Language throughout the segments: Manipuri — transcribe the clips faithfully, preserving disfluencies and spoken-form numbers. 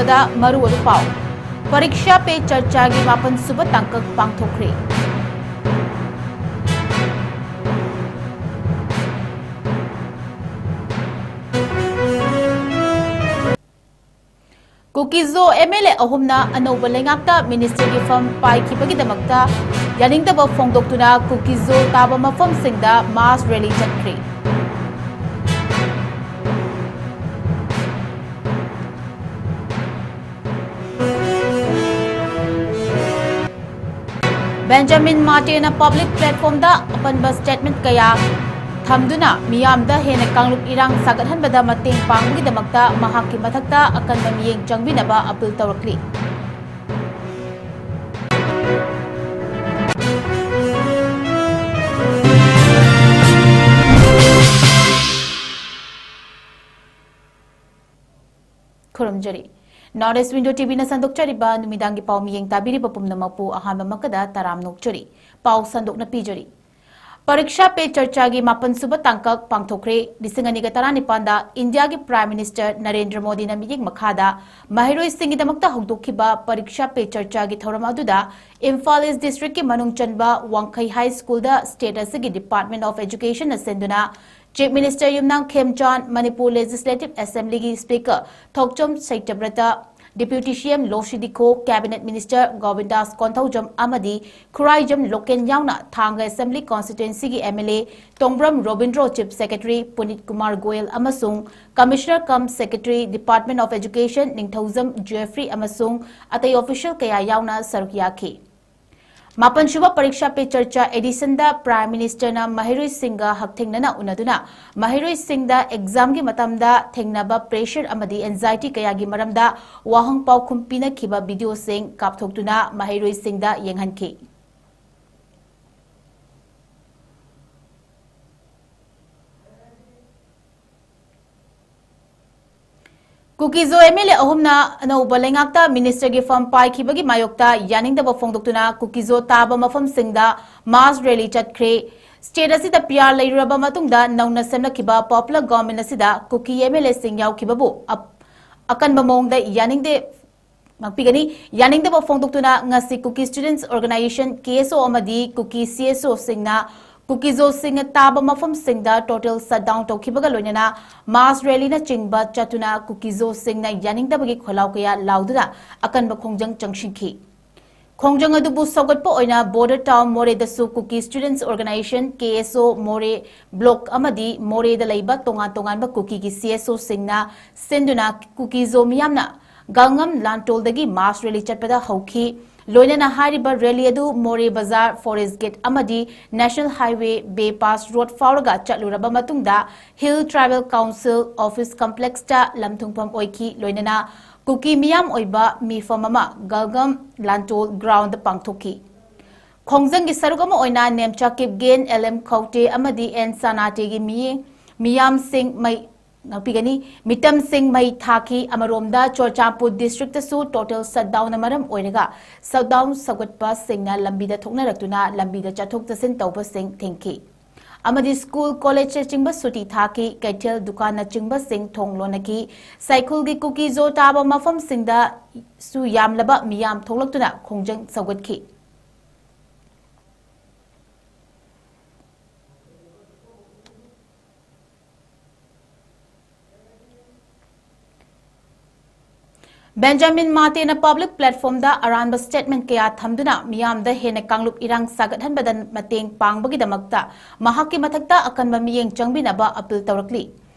ꯗ ꯃꯔꯨꯑꯣꯏꯕ ꯄꯥꯎ꯫ ꯄꯔꯤꯛꯁꯥ ꯄꯦ ꯆꯔꯆꯥꯒꯤ ꯃꯥꯄꯟ ꯁꯨꯕ ꯇꯥꯡꯀꯛ ꯄꯥꯡꯊꯣꯛꯈ꯭ꯔꯦ꯫ ꯀꯨꯀꯤꯖꯣ ꯑꯦꯝ ꯑꯦꯜ ꯑꯦ ꯑꯍꯨꯝꯅ ꯑꯅꯧꯕ ꯂꯩꯉꯥꯛꯇ ꯃꯤꯅꯤꯁꯇꯔꯒꯤ ꯐꯝ ꯄꯥꯏꯈꯤꯕꯒꯤꯗꯃꯛꯇ ꯌꯥꯅꯤꯡꯗꯕ ꯐꯣꯡꯗꯣꯛꯇꯨꯅ ꯀꯨꯀꯤꯖꯣ ꯇꯥꯕ ꯃꯐꯝꯁꯤꯡꯗ ꯃꯥꯁ ꯔꯦꯂꯤ ꯆꯠꯈ꯭ꯔꯦ꯫ ꯕꯦꯟꯖꯥꯃꯤꯟ ꯃꯥꯔꯇꯤꯟꯅ ꯄꯕ꯭ꯂꯤꯛ ꯄ꯭ꯂꯦꯠꯐꯣꯝꯗ ꯑꯄꯟꯕ ꯁ꯭ꯇꯦꯠꯃꯦꯟꯠ ꯀꯌꯥ ꯊꯝꯗꯨꯅ ꯃꯤꯌꯥꯝꯗ ꯍꯦꯟꯅ ꯀꯥꯡꯂꯨꯞ ꯏꯔꯥꯡ ꯁꯥꯒꯠꯍꯟꯕꯗ ꯃꯇꯦꯡ ꯄꯥꯡꯕꯒꯤꯗꯃꯛꯇ ꯃꯍꯥꯛꯀꯤ ꯃꯊꯛꯇ ꯑꯀꯟꯕ ꯃꯤꯠꯌꯦꯡ ꯆꯪꯕꯤꯅꯕ ꯑꯄꯤꯜ ꯇꯧꯔꯛꯂꯤ꯫ ꯈꯨꯔꯨꯝꯖꯔꯤ꯫ ꯅꯣꯔꯠ ꯏꯁ ꯋꯤꯟꯗꯣ ꯇꯤ ꯚꯤꯅ ꯁꯟꯗꯣꯛꯆꯔꯤꯕ ꯅꯨꯃꯤꯗꯥꯡꯒꯤ ꯄꯥꯎ ꯃꯤꯠꯌꯦꯡ ꯇꯥꯕꯤꯔꯤꯕ ꯄꯨꯝꯅꯃꯛꯄꯨ ꯑꯍꯥꯟꯕꯃꯛꯇꯗ ꯇꯔꯥꯝ ꯅꯣꯛꯆꯔꯤ꯫ ꯄꯥꯎ ꯁꯟꯗꯣꯛꯅ ꯄꯤꯖꯔꯤ꯫ ꯄꯔꯤꯛꯁꯥ ꯄꯦ ꯆꯔꯆꯥꯒꯤ ꯃꯥꯄꯟ ꯁꯨꯕ ꯇꯥꯡꯀꯛ ꯄꯥꯡꯊꯣꯛꯈ꯭ꯔꯦ꯫ ꯂꯤꯁꯤꯡ ꯑꯅꯤꯒ ꯇꯔꯥꯅꯤꯄꯥꯟꯗ ꯏꯟꯗꯤꯌꯥꯒꯤ ꯄ꯭ꯔꯥꯏꯝ ꯃꯤꯅꯤꯁꯇꯔ ꯅꯔꯦꯟꯗ꯭ꯔ ꯃꯣꯗꯤꯅ ꯃꯤꯠꯌꯦꯡ ꯃꯈꯥꯗ ꯃꯍꯩꯔꯣꯏꯁꯤꯡꯒꯤꯗꯃꯛꯇ ꯍꯧꯗꯣꯛꯈꯤꯕ ꯄꯔꯤꯛꯁꯥ ꯄꯦ ꯆꯔꯆꯥꯒꯤ ꯊꯧꯔꯝ ꯑꯗꯨꯗ ꯏꯝꯐꯥꯜ ꯏꯁ ꯗꯤꯁꯇ꯭ꯔꯤꯛꯀꯤ ꯃꯅꯨꯡ ꯆꯟꯕ ꯋꯥꯡꯈꯩ ꯍꯥꯏ ꯁ꯭ꯀꯨꯜꯗ ꯁ꯭ꯇꯦꯠ ꯑꯁꯤꯒꯤ ꯗꯤꯄꯥꯔꯠꯃꯦꯟꯠ ꯑꯣꯐ ꯑꯦꯖꯨꯀꯦꯁꯟꯅ ꯁꯤꯟꯗꯨꯅ chief minister Yumnam Khemchand, Manipur legislative ꯑꯦꯁꯦꯝꯕ꯭ꯂꯤꯒꯤ ꯁ꯭ꯄꯤꯀꯔ ꯊꯣꯛꯆꯣꯝ ꯁꯩꯇꯕ꯭ꯔꯇ, deputy C M Losii Dikho, cabinet minister Govindas Konthoujam ꯑꯃꯗꯤ ꯈꯨꯔꯥꯏꯖꯝ ꯂꯣꯀꯦꯟ ꯌꯥꯎꯅ ꯊꯥꯡꯒ ꯑꯦꯁꯦꯝꯕ꯭ꯂꯤ ꯀꯣꯟꯁꯇꯤꯇ꯭ꯋꯦꯟꯁꯤꯒꯤ M L A Tongbram Robindro, chief secretary Punit Kumar Goel ꯑꯃꯁꯨꯡ commissioner cum secretary, department of education Ningthoujam Jeffrey ꯑꯃꯁꯨꯡ ꯑꯇꯩ ꯑꯣꯐꯤꯁꯤꯌꯦꯜ ꯀꯌꯥ ꯌꯥꯎꯅ ꯁꯔꯨꯛ ꯌꯥꯈꯤ꯫ ꯃꯥꯄꯟꯁꯨꯕ ꯄꯔꯤꯛꯁꯥ ꯄꯦ ꯆꯔꯆꯥ ꯑꯦꯗꯤꯁꯟꯗ ꯄ꯭ꯔꯥꯏꯝ ꯃꯤꯅꯤꯁꯇꯔꯅ ꯃꯍꯩꯔꯣꯏꯁꯤꯡꯒ ꯍꯛꯊꯦꯡꯅꯅ ꯎꯅꯗꯨꯅ ꯃꯍꯩꯔꯣꯏꯁꯤꯡꯗ ꯑꯦꯛꯖꯥꯝꯒꯤ ꯃꯇꯝꯗ ꯊꯦꯡꯅꯕ ꯄ꯭ꯔꯦꯁꯔ ꯑꯃꯗꯤ ꯑꯦꯟꯖꯥꯏꯇꯤ ꯀꯌꯥꯒꯤ ꯃꯔꯝꯗ ꯋꯥꯍꯪ ꯄꯥꯎꯈꯨꯝ ꯄꯤꯅꯈꯤꯕ ꯚꯤꯗꯤꯑꯣꯁꯤꯡ ꯀꯥꯞꯊꯣꯛꯇꯨꯅ ꯃꯍꯩꯔꯣꯏꯁꯤꯡꯗ ꯌꯦꯡꯍꯟꯈꯤ꯫ ꯀꯨꯀꯤꯖꯣ ꯑꯦꯝ ꯑꯦꯜ ꯑꯦ ꯑꯍꯨꯝꯅ ꯑꯅꯧꯕ ꯂꯩꯉꯥꯛꯇ ꯃꯤꯅꯤꯁꯇꯔꯒꯤ ꯐꯝ ꯄꯥꯏꯈꯤꯕꯒꯤ ꯃꯥꯌꯣꯛꯇ ꯌꯥꯅꯤꯡꯗꯕ ꯐꯣꯡꯗꯣꯛꯇꯨꯅ ꯀꯨꯀꯤꯖꯣ ꯇꯥꯕ ꯃꯐꯝꯁꯤꯡꯗ ꯃꯥꯁ ꯔꯦꯂꯤ ꯆꯠꯈ꯭ꯔꯦ꯫ ꯁ꯭ꯇꯦꯠ ꯑꯁꯤꯗ ꯄꯤ ꯑꯥꯔ ꯂꯩꯔꯨꯔꯕ ꯃꯇꯨꯡꯗ ꯅꯧꯅ ꯁꯦꯝꯂꯛꯈꯤꯕ ꯄꯣꯄꯨꯂꯔ ꯒꯣꯚꯔꯟꯃꯦꯟꯠ ꯑꯁꯤꯗ ꯀꯨꯀꯤ ꯑꯦꯝ ꯑꯦꯜ ꯑꯦꯁꯤꯡ ꯌꯥꯎꯈꯤꯕꯕꯨ ꯑꯞ-, ꯑꯀꯟꯕ ꯃꯑꯣꯡꯗ ꯌꯥꯅꯤꯡꯗꯦ ꯉꯥꯛꯄꯤꯒꯅꯤ꯫ ꯌꯥꯅꯤꯡꯗꯕ ꯐꯣꯡꯗꯣꯛꯇꯨꯅ ꯉꯁꯤ Kuki Students Organisation, K S O, ꯑꯃꯗꯤ Kuki C S O ꯁꯤꯡꯅ ꯀꯨꯀꯤꯖꯣꯁꯤꯡꯅ ꯇꯥꯕ ꯃꯐꯝꯁꯤꯡꯗ total shutdown ꯇꯧꯈꯤꯕꯒ ꯂꯣꯏꯅꯅ mass rally ꯅꯆꯤꯡꯕ ꯆꯠꯇꯨꯅ ꯀꯨꯀꯤꯖꯣꯁꯤꯡꯅ ꯌꯥꯅꯤꯡꯗꯕꯒꯤ ꯈꯣꯜꯂꯥꯎ ꯀꯌꯥ ꯂꯥꯎꯗꯨꯅ ꯑꯀꯟꯕ ꯈꯣꯡꯖꯪ ꯆꯪꯁꯤꯟꯈꯤ꯫ ꯈꯣꯡꯖꯪ ꯑꯗꯨꯕꯨ ꯁꯧꯒꯠꯄ ꯑꯣꯏꯅ border town ꯃꯣꯔꯦꯗꯁꯨ Kuki Students Organisation, K S O, ꯃꯣꯔꯦ block ꯑꯃꯗꯤ ꯃꯣꯔꯦꯗ ꯂꯩꯕ ꯇꯣꯉꯥꯟ ꯇꯣꯉꯥꯟꯕ ꯀꯨꯀꯤꯒꯤ C S O ꯁꯤꯡꯅ ꯁꯤꯟꯗꯨꯅ ꯀꯨꯀꯤꯖꯣ ꯃꯤꯌꯥꯝꯅ ꯒꯥꯡꯉꯝ ꯂꯥꯟꯇꯣꯜꯗꯒꯤ mass rally ꯆꯠꯄꯗ ꯍꯧꯈꯤ꯫ ꯂꯣꯏꯅꯅ ꯍꯥꯏꯔꯤꯕ rally ꯑꯗꯨ ꯃꯣꯔꯦ ꯕꯖꯥꯔ, Forest Gate ꯑꯃꯗꯤ National Highway bypass road ꯐꯥꯎꯔꯒ ꯆꯠꯂꯨꯔꯕ ꯃꯇꯨꯡꯗ Hill Tribal Council Office Complex ꯇ ꯂꯝꯊꯨꯡꯐꯝ ꯑꯣꯏꯈꯤ꯫ ꯂꯣꯏꯅꯅ ꯀꯨꯀꯤ ꯃꯤꯌꯥꯝ ꯑꯣꯏꯕ ꯃꯤꯐꯝ ꯑꯃ ꯒꯥꯡꯉꯝ ꯂꯥꯟꯇꯣꯜ ground ꯗ ꯄꯥꯡꯊꯣꯛꯈꯤ꯫ ꯈꯣꯡꯖꯪꯒꯤ ꯁꯔꯨꯛ ꯑꯃ ꯑꯣꯏꯅ ꯅꯦꯝꯆꯥ ꯀꯤꯞꯒꯦꯟ, L M ꯈꯧꯇꯦ ꯑꯃꯗꯤ N ꯁꯅꯥꯇꯦꯒꯤ ꯃꯤ-, ꯃꯤꯌꯥꯝꯁꯤꯡ ꯃꯩ, ꯉꯥꯛꯄꯤꯒꯅꯤ, ꯃꯤꯇꯝꯁꯤꯡ ꯃꯩ ꯊꯥꯈꯤ꯫ ꯑꯃꯔꯣꯝꯗ ꯆꯨꯔꯆꯥꯟꯄꯨꯔ district ꯇꯁꯨ total shutdown ꯅ ꯃꯔꯝ ꯑꯣꯏꯔꯒ shutdown ꯁꯧꯒꯠꯄꯁꯤꯡꯅ ꯂꯝꯕꯤꯗ ꯊꯣꯛꯅꯔꯛꯇꯨꯅ ꯂꯝꯕꯤꯗ ꯆꯠꯊꯣꯛ ꯆꯠꯁꯤꯟ ꯇꯧꯕꯁꯤꯡ ꯊꯤꯡꯈꯤ꯫ ꯑꯃꯗꯤ school, college ꯅꯆꯤꯡꯕ ꯁꯨꯇꯤ ꯊꯥꯈꯤ꯫ ꯀꯩꯊꯦꯜ, ꯗꯨꯀꯥꯟꯅꯆꯤꯡꯕꯁꯤꯡ ꯊꯣꯡ ꯂꯣꯟꯅꯈꯤ꯫ ꯁꯥꯏꯈꯨꯜꯒꯤ ꯀꯨꯀꯤꯖꯣ ꯇꯥꯕ ꯃꯐꯝꯁꯤꯡꯗꯁꯨ ꯌꯥꯝꯂꯕ ꯃꯤꯌꯥꯝ ꯊꯣꯛꯂꯛꯇꯨꯅ ꯈꯣꯡꯖꯪ ꯁꯧꯒꯠꯈꯤ꯫ ꯕꯦꯟꯖꯥꯃꯤꯟ ꯃꯥꯇꯦꯅ public platform ꯗ ꯑꯔꯥꯟꯕ statement ꯀꯌꯥ ꯊꯝꯗꯨꯅ ꯃꯤꯌꯥꯝꯗ ꯍꯦꯟꯅ ꯀꯥꯡꯂꯨꯞ ꯏꯔꯥꯡ ꯁꯥꯒꯠꯍꯟꯕꯗ ꯃꯇꯦꯡ ꯄꯥꯡꯕꯒꯤꯗꯃꯛꯇ ꯃꯍꯥꯛꯀꯤ ꯃꯊꯛꯇ ꯑꯀꯟꯕ ꯃꯤꯠꯌꯦꯡ ꯆꯪꯕꯤꯅꯕ appeal ꯇꯧꯔꯛꯂꯤ꯫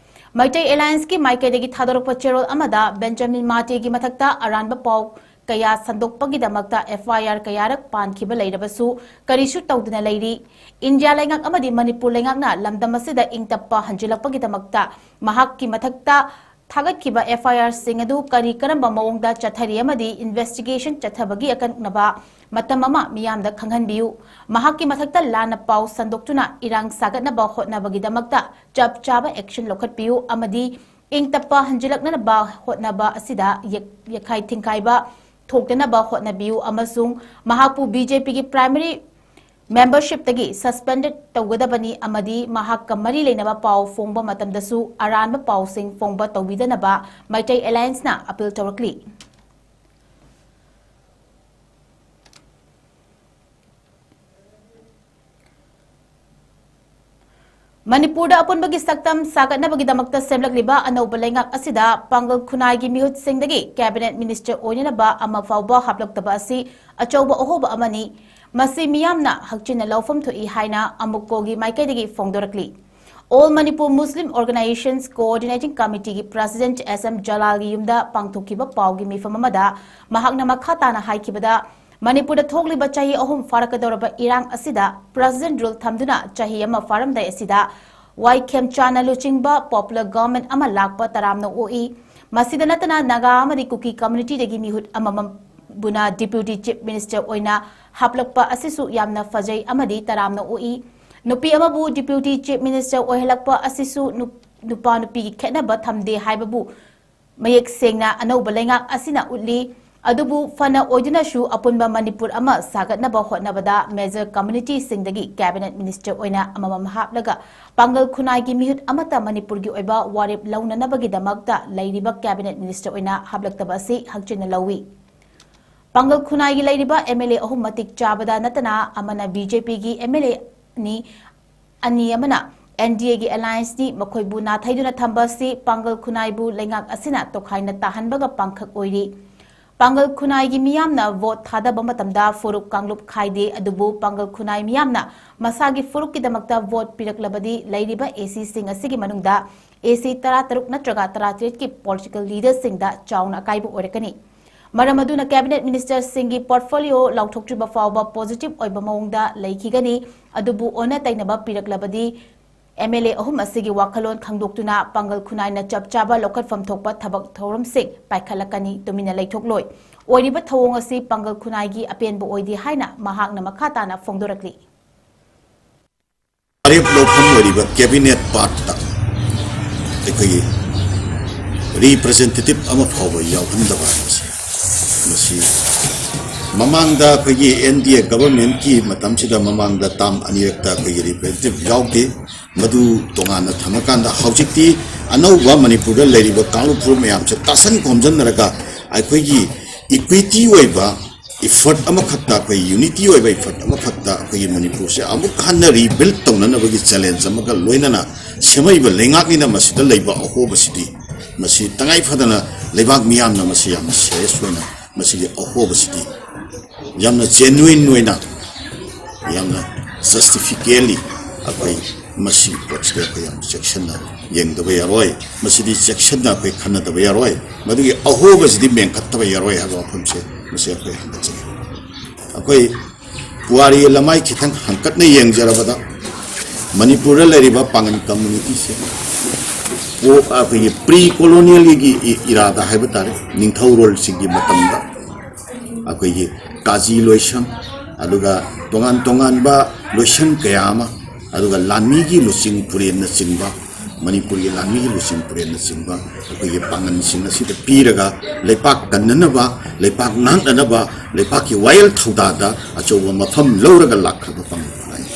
ꯃꯩꯇꯩ Alliance ꯀꯤ ꯃꯥꯏꯀꯩꯗꯒꯤ ꯊꯥꯗꯣꯔꯛꯄ ꯆꯦꯔꯣꯜ ꯑꯃꯗ ꯕꯦꯟꯖꯥꯃꯤꯟ ꯃꯥꯇꯦꯒꯤ ꯃꯊꯛꯇ ꯑꯔꯥꯟꯕ ꯄꯥꯎ ꯀꯌꯥ ꯁꯟꯗꯣꯛꯄꯒꯤꯗꯃꯛꯇ F I R ꯀꯌꯥꯔꯛ ꯄꯥꯟꯈꯤꯕ ꯂꯩꯔꯕꯁꯨ ꯀꯔꯤꯁꯨ ꯇꯧꯗꯅ ꯂꯩꯔꯤ꯫ ꯏꯟꯗꯤꯌꯥ ꯂꯩꯉꯥꯛ ꯑꯃꯗꯤ ꯃꯅꯤꯄꯨꯔ ꯂꯩꯉꯥꯛꯅ ꯂꯝꯗꯝ ꯑꯁꯤꯗ ꯏꯪ ꯇꯞꯄ ꯍꯟꯖꯤꯜꯂꯛꯄꯒꯤꯗꯃꯛꯇ ꯃꯍꯥꯛꯀꯤ ꯃꯊꯛꯇ ꯊꯥꯒꯠꯈꯤꯕ F I R ꯁꯤꯡ ꯑꯗꯨ ꯀꯔꯤ ꯀꯔꯝꯕ ꯃꯑꯣꯡꯗ ꯆꯠꯊꯔꯤ ꯑꯃꯗꯤ investigation ꯆꯠꯊꯕꯒꯤ ꯑꯀꯛꯅꯕ ꯃꯇꯝ ꯑꯃ ꯃꯤꯌꯥꯝꯗ ꯈꯪꯍꯟꯕꯤꯌꯨ꯫ ꯃꯍꯥꯛꯀꯤ ꯃꯊꯛꯇ ꯂꯥꯟꯅ ꯄꯥꯎ ꯁꯟꯗꯣꯛꯇꯨꯅ ꯏꯔꯥꯡ ꯁꯥꯒꯠꯅꯕ ꯍꯣꯠꯅꯕꯒꯤꯗꯃꯛꯇ ꯆꯞ ꯆꯥꯕ action ꯂꯧꯈꯠꯄꯤꯌꯨ ꯑꯃꯗꯤ ꯏꯪ ꯇꯞꯄ ꯍꯟꯖꯤꯜꯂꯛꯅꯕ ꯍꯣꯠꯅꯕ ꯑꯁꯤꯗ ꯌꯦꯛ-, ꯌꯦꯛꯈꯥꯏ ꯊꯤꯡꯈꯥꯏꯕ ꯊꯣꯛꯇꯅꯕ ꯍꯣꯠꯅꯕꯤꯌꯨ ꯑꯃꯁꯨꯡ ꯃꯍꯥꯛꯄꯨ B J P ꯒꯤ primary membershipꯇꯒꯤ suspended ꯇꯧꯒꯗꯕꯅꯤ ꯑꯃꯗꯤ ꯃꯍꯥꯛꯀ ꯃꯔꯤ ꯂꯩꯅꯕ ꯄꯥꯎ ꯐꯣꯡꯕ ꯃꯇꯝꯗꯁꯨ ꯑꯔꯥꯟꯕ ꯄꯥꯎꯁꯤꯡ ꯐꯣꯡꯕ ꯇꯧꯕꯤꯗꯅꯕ ꯃꯩꯇꯩ Allianceꯅ appeal ꯇꯧꯔꯛꯂꯤ꯫ ꯃꯅꯤꯄꯨꯔꯗ ꯑꯄꯨꯟꯕꯒꯤ ꯁꯛꯇꯝ ꯁꯥꯒꯠꯅꯕꯒꯤꯗꯃꯛꯇ ꯁꯦꯝꯂꯛꯂꯤꯕ ꯑꯅꯧꯕ ꯂꯩꯉꯥꯛ ꯑꯁꯤꯗ ꯄꯥꯡꯒꯜ ꯈꯨꯟꯅꯥꯏꯒꯤ ꯃꯤꯍꯨꯠꯁꯤꯡꯗꯒꯤ cabinet minister ꯑꯣꯏꯅꯅꯕ ꯑꯃ ꯐꯥꯎꯕ ꯍꯥꯞꯂꯛꯇꯕ ꯑꯁꯤ ꯑꯆꯧꯕ ꯑꯍꯣꯕ ꯑꯃꯅꯤ꯫ ꯃꯁꯤ ꯃꯤꯌꯥꯝꯅ ꯍꯛꯆꯤꯟꯅ ꯂꯧꯐꯝ ꯊꯣꯛꯏ ꯍꯥꯏꯅ ꯑꯃꯨꯛꯀꯣꯒꯤ ꯃꯥꯏꯀꯩꯗꯒꯤ ꯐꯣꯡꯗꯣꯔꯛꯂꯤ꯫ All Manipur Muslim Organizations Coordinating Committeeꯒꯤ president S M Jalalꯒꯤ ꯌꯨꯝꯗ ꯄꯥꯡꯊꯣꯛꯈꯤꯕ ꯄꯥꯎꯒꯤ ꯃꯤꯐꯝ ꯑꯃꯗ ꯃꯍꯥꯛꯅ ꯃꯈꯥ ꯇꯥꯅ ꯍꯥꯏꯈꯤꯕꯗ, ꯃꯅꯤꯄꯨꯔꯗ ꯊꯣꯛꯂꯤꯕ ꯆꯍꯤ ꯑꯍꯨꯝ ꯐꯥꯔꯛꯀꯗꯧꯔꯕ ꯏꯔꯥꯡ ꯑꯁꯤꯗ president rule ꯊꯝꯗꯨꯅ ꯆꯍꯤ ꯑꯃ ꯐꯥꯔꯝꯗꯥꯏ ꯑꯁꯤꯗ ꯋꯥꯏ ꯈꯦꯝꯆꯥꯟꯅ ꯂꯨꯆꯤꯡꯕ popular government ꯑꯃ ꯂꯥꯛꯄ ꯇꯔꯥꯝꯅ ꯑꯣꯛꯏ꯫ ꯃꯁꯤꯗ ꯅꯠꯇꯅ ꯅꯥꯒꯥ ꯑꯃꯗꯤ ꯀꯨꯀꯤ communityꯗꯒꯤ ꯃꯤꯍꯨꯠ ꯑꯃꯃꯝꯕꯨꯅ deputy chief minister ꯑꯣꯏꯅ ꯍꯥꯞꯂꯛꯄ ꯑꯁꯤꯁꯨ ꯌꯥꯝꯅ ꯐꯖꯩ ꯑꯃꯗꯤ ꯇꯔꯥꯝꯅ ꯑꯣꯛꯏ꯫ ꯅꯨꯄꯤ ꯑꯃꯕꯨ deputy chief minister ꯑꯣꯏꯍꯜꯂꯛꯄ ꯑꯁꯤꯁꯨ ꯅꯨ-, ꯅꯨꯄꯥ ꯅꯨꯄꯤꯒꯤ ꯈꯦꯠꯅꯕ ꯊꯝꯗꯦ ꯍꯥꯏꯕꯕꯨ ꯃꯌꯦꯛ ꯁꯦꯡꯅ ꯑꯅꯧꯕ ꯂꯩꯉꯥꯛ ꯑꯁꯤꯅ ꯎꯠꯂꯤ꯫ ꯑꯗꯨꯕꯨ ꯐꯅ ꯑꯣꯏꯗꯨꯅꯁꯨ ꯑꯄꯨꯟꯕ ꯃꯅꯤꯄꯨꯔ ꯑꯃ ꯁꯥꯒꯠꯅꯕ ꯍꯣꯠꯅꯕꯗ major communityꯁꯤꯡꯗꯒꯤ cabinet minister ꯑꯣꯏꯅ ꯑꯃꯃꯝ ꯍꯥꯞꯂꯒ ꯄꯥꯡꯒꯜ ꯈꯨꯟꯅꯥꯏꯒꯤ ꯃꯤꯍꯨꯠ ꯑꯃꯠꯇ ꯃꯅꯤꯄꯨꯔꯒꯤ ꯑꯣꯏꯕ ꯋꯥꯔꯦꯞ ꯂꯧꯅꯅꯕꯒꯤꯗꯃꯛꯇ ꯂꯩꯔꯤꯕ cabinet minister ꯑꯣꯏꯅ ꯍꯥꯞꯂꯛꯇꯕ ꯑꯁꯤ ꯍꯛꯆꯤꯟꯅ ꯂꯧꯏ꯫ ꯄꯥꯡꯒꯜ ꯈꯨꯟꯅꯥꯏꯒꯤ ꯂꯩꯔꯤꯕ M L A ꯑꯍꯨꯝ ꯃꯇꯤꯛ ꯆꯥꯕꯗ ꯅꯠꯇꯅ ꯑꯃꯅ BJPꯒꯤ M L Aꯅꯤ, ꯑꯅꯤ ꯑꯃꯅ N D Aꯒꯤ allianceꯅꯤ꯫ ꯃꯈꯣꯏꯕꯨ ꯅꯥꯊꯩꯗꯨꯅ ꯊꯝꯕ ꯑꯁꯤ ꯄꯥꯡꯒꯜ ꯈꯨꯟꯅꯥꯏꯕꯨ ꯂꯩꯉꯥꯛ ꯑꯁꯤꯅ ꯇꯣꯈꯥꯏꯅ ꯇꯥꯍꯟꯕꯒ ꯄꯥꯡꯈꯛ ꯑꯣꯏꯔꯤ꯫ ꯄꯥꯡꯒꯜ ꯈꯨꯟꯅꯥꯏꯒꯤ ꯃꯤꯌꯥꯝꯅ vote ꯊꯥꯗꯕ ꯃꯇꯝꯗ ꯐꯨꯔꯨꯞ ꯀꯥꯡꯂꯨꯞ ꯈꯥꯏꯗꯦ, ꯑꯗꯨꯕꯨ ꯄꯥꯡꯒꯜ ꯈꯨꯟꯅꯥꯏ ꯃꯤꯌꯥꯝꯅ ꯃꯁꯥꯒꯤ ꯐꯨꯔꯨꯞꯀꯤꯗꯃꯛꯇ vote ꯄꯤꯔꯛꯂꯕꯗꯤ ꯂꯩꯔꯤꯕ ACꯁꯤꯡ ꯑꯁꯤꯒꯤ ꯃꯅꯨꯡꯗ AC ꯇꯔꯥꯇꯔꯨꯛ ꯅꯠꯇ꯭ꯔꯒ ꯇꯔꯥꯇꯔꯦꯠꯀꯤ political leaderꯁꯤꯡꯗ ꯆꯥꯎꯅ ꯑꯀꯥꯏꯕ ꯑꯣꯏꯔꯛꯀꯅꯤ꯫ ꯃꯔꯝ ꯑꯗꯨꯅ cabinet ministerꯁꯤꯡꯒꯤ portfolio ꯂꯥꯎꯊꯣꯛꯇ꯭ꯔꯤꯕ ꯐꯥꯎꯕ positive ꯑꯣꯏꯕ ꯃꯑꯣꯡꯗ ꯂꯩꯈꯤꯒꯅꯤ꯫ ꯑꯗꯨꯕꯨ ꯑꯣꯟꯅ ꯇꯩꯅꯕ ꯄꯤꯔꯛꯂꯕꯗꯤ M L A ꯑꯍꯨꯝ ꯑꯁꯤꯒꯤ ꯋꯥꯈꯜꯂꯣꯟ ꯈꯪꯗꯣꯛꯇꯨꯅ ꯄꯥꯡꯒꯜ ꯈꯨꯟꯅꯥꯏꯅ ꯆꯞ ꯆꯥꯕ ꯂꯧꯈꯠꯐꯝ ꯊꯣꯛꯄ ꯊꯕꯛ ꯊꯧꯔꯝꯁꯤꯡ ꯄꯥꯏꯈꯠꯂꯛꯀꯅꯤ, ꯇꯨꯃꯤꯟꯅ ꯂꯩꯊꯣꯛꯂꯣꯏ꯫ ꯑꯣꯏꯔꯤꯕ ꯊꯧꯑꯣꯡ ꯑꯁꯤ ꯄꯥꯡꯒꯜ ꯈꯨꯟꯅꯥꯏꯒꯤ ꯑꯄꯦꯟꯕ ꯑꯣꯏꯗꯦ ꯍꯥꯏꯅ ꯃꯍꯥꯛꯅ ꯃꯈꯥ ꯇꯥꯅ ꯐꯣꯡꯗꯣꯔꯛꯂꯤ꯫ ꯋꯥꯔꯦꯞ ꯂꯧꯐꯝ ꯑꯣꯏꯔꯤꯕ cabinet partꯇ ꯑꯩꯈꯣꯏꯒꯤ representative ꯑꯃ ꯐꯥꯎꯕ ꯌꯥꯎꯍꯟꯗꯕ ꯍꯥꯏꯕꯁꯤ, ꯃꯁꯤ ꯃꯃꯥꯡꯗ ꯑꯩꯈꯣꯏꯒꯤ N D A governmentꯀꯤ ꯃꯇꯝꯁꯤꯗ ꯃꯃꯥꯡꯗ term ꯑꯅꯤꯔꯛꯇ ꯑꯩꯈꯣꯏꯒꯤ representative ꯌꯥꯎꯗꯦ꯫ ꯃꯗꯨ ꯇꯣꯉꯥꯟꯅ ꯊꯝꯃꯀꯥꯟꯗ ꯍꯧꯖꯤꯛꯇꯤ ꯑꯅꯧꯕ ꯃꯅꯤꯄꯨꯔꯗ ꯂꯩꯔꯤꯕ ꯀꯥꯡꯂꯨꯞ ꯐꯨꯔꯨꯞ ꯃꯌꯥꯝꯁꯦ ꯇꯥꯁꯟ ꯈꯣꯝꯖꯤꯟꯅꯔꯒ ꯑꯩꯈꯣꯏꯒꯤ equity ꯑꯣꯏꯕ effort ꯑꯃꯈꯛꯇ, ꯑꯩꯈꯣꯏ unity ꯑꯣꯏꯕ effort ꯑꯃꯈꯛꯇ ꯑꯩꯈꯣꯏꯒꯤ ꯃꯅꯤꯄꯨꯔꯁꯦ ꯑꯃꯨꯛ ꯍꯟꯅ rebuild ꯇꯧꯅꯅꯕꯒꯤ challenge ꯑꯃꯒ ꯂꯣꯏꯅꯅ ꯁꯦꯝꯃꯛꯏꯕ ꯂꯩꯉꯥꯛꯅꯤꯅ ꯃꯁꯤꯗ ꯂꯩꯕ ꯑꯍꯣꯕꯁꯤꯗꯤ ꯃꯁꯤ ꯇꯉꯥꯏ ꯐꯗꯅ ꯂꯩꯕꯥꯛ ꯃꯤꯌꯥꯝꯅ ꯃꯁꯤ ꯌꯥꯝꯅ serious ꯑꯣꯏꯅ ꯃꯁꯤꯒꯤ ꯑꯍꯣꯕꯁꯤꯗꯤ ꯌꯥꯝꯅ genuine ꯑꯣꯏꯅ, ꯌꯥꯝꯅ justifically ꯑꯩꯈꯣꯏ ꯃꯁꯤ ꯄꯣꯠꯁꯤꯗ ꯑꯩꯈꯣꯏ ꯌꯥꯝ ꯆꯦꯛꯁꯤꯟꯅ ꯌꯦꯡꯗꯕ ꯌꯥꯔꯣꯏ꯫ ꯃꯁꯤꯗꯤ ꯆꯦꯛꯁꯤꯟꯅ ꯑꯩꯈꯣꯏ ꯈꯟꯅꯗꯕ ꯌꯥꯔꯣꯏ꯫ ꯃꯗꯨꯒꯤ ꯑꯍꯣꯕꯁꯤꯗꯤ ꯃꯦꯟꯈꯠꯇꯕ ꯌꯥꯔꯣꯏ ꯍꯥꯏꯕ ꯋꯥꯐꯝꯁꯦ ꯃꯁꯤ ꯑꯩꯈꯣꯏ ꯍꯟꯗꯛꯆꯔꯤ꯫ ꯑꯩꯈꯣꯏ ꯄꯨꯋꯥꯔꯤ ꯂꯃꯥꯏ ꯈꯤꯇꯪ ꯍꯪꯀꯠꯅ ꯌꯦꯡꯖꯔꯕꯗ ꯃꯅꯤꯄꯨꯔꯗ ꯂꯩꯔꯤꯕ ꯄꯥꯉꯟ communityꯁꯦ ꯑꯩꯈꯣꯏꯒꯤ pre colonialꯒꯤ ꯏꯔꯥꯗ ꯍꯥꯏꯕ ꯇꯥꯔꯦ, ꯅꯤꯡꯊꯧꯔꯣꯜꯁꯤꯡꯒꯤ ꯃꯇꯝꯗ ꯑꯩꯈꯣꯏꯒꯤ ꯀꯥꯖꯤ ꯂꯣꯏꯁꯪ, ꯑꯗꯨꯒ ꯇꯣꯉꯥꯟ ꯇꯣꯉꯥꯟꯕ ꯂꯣꯏꯁꯪ ꯀꯌꯥ ꯑꯃ, ꯑꯗꯨꯒ ꯂꯥꯟꯃꯤꯒꯤ ꯂꯨꯆꯤꯡ ꯄꯨꯔꯦꯟꯅꯆꯤꯡꯕ, ꯃꯅꯤꯄꯨꯔꯒꯤ ꯂꯥꯟꯃꯤꯒꯤ ꯂꯨꯆꯤꯡ ꯄꯨꯔꯦꯟꯅꯆꯤꯡꯕ ꯑꯩꯈꯣꯏꯒꯤ ꯄꯥꯡꯒꯜꯁꯤꯡ ꯑꯁꯤꯗ ꯄꯤꯔꯒ ꯂꯩꯄꯥꯛ ꯀꯟꯅꯅꯕ, ꯂꯩꯄꯥꯛ ꯉꯥꯛꯅꯅꯕ, ꯂꯩꯄꯥꯛꯀꯤ ꯋꯥꯌꯦꯜ ꯊꯧꯗꯥꯗ ꯑꯆꯧꯕ ꯃꯐꯝ ꯂꯧꯔꯒ ꯂꯥꯛꯈ꯭ꯔꯕ ꯄꯥꯡꯒꯜ ꯈꯨꯟꯅꯥꯏꯅꯤ꯫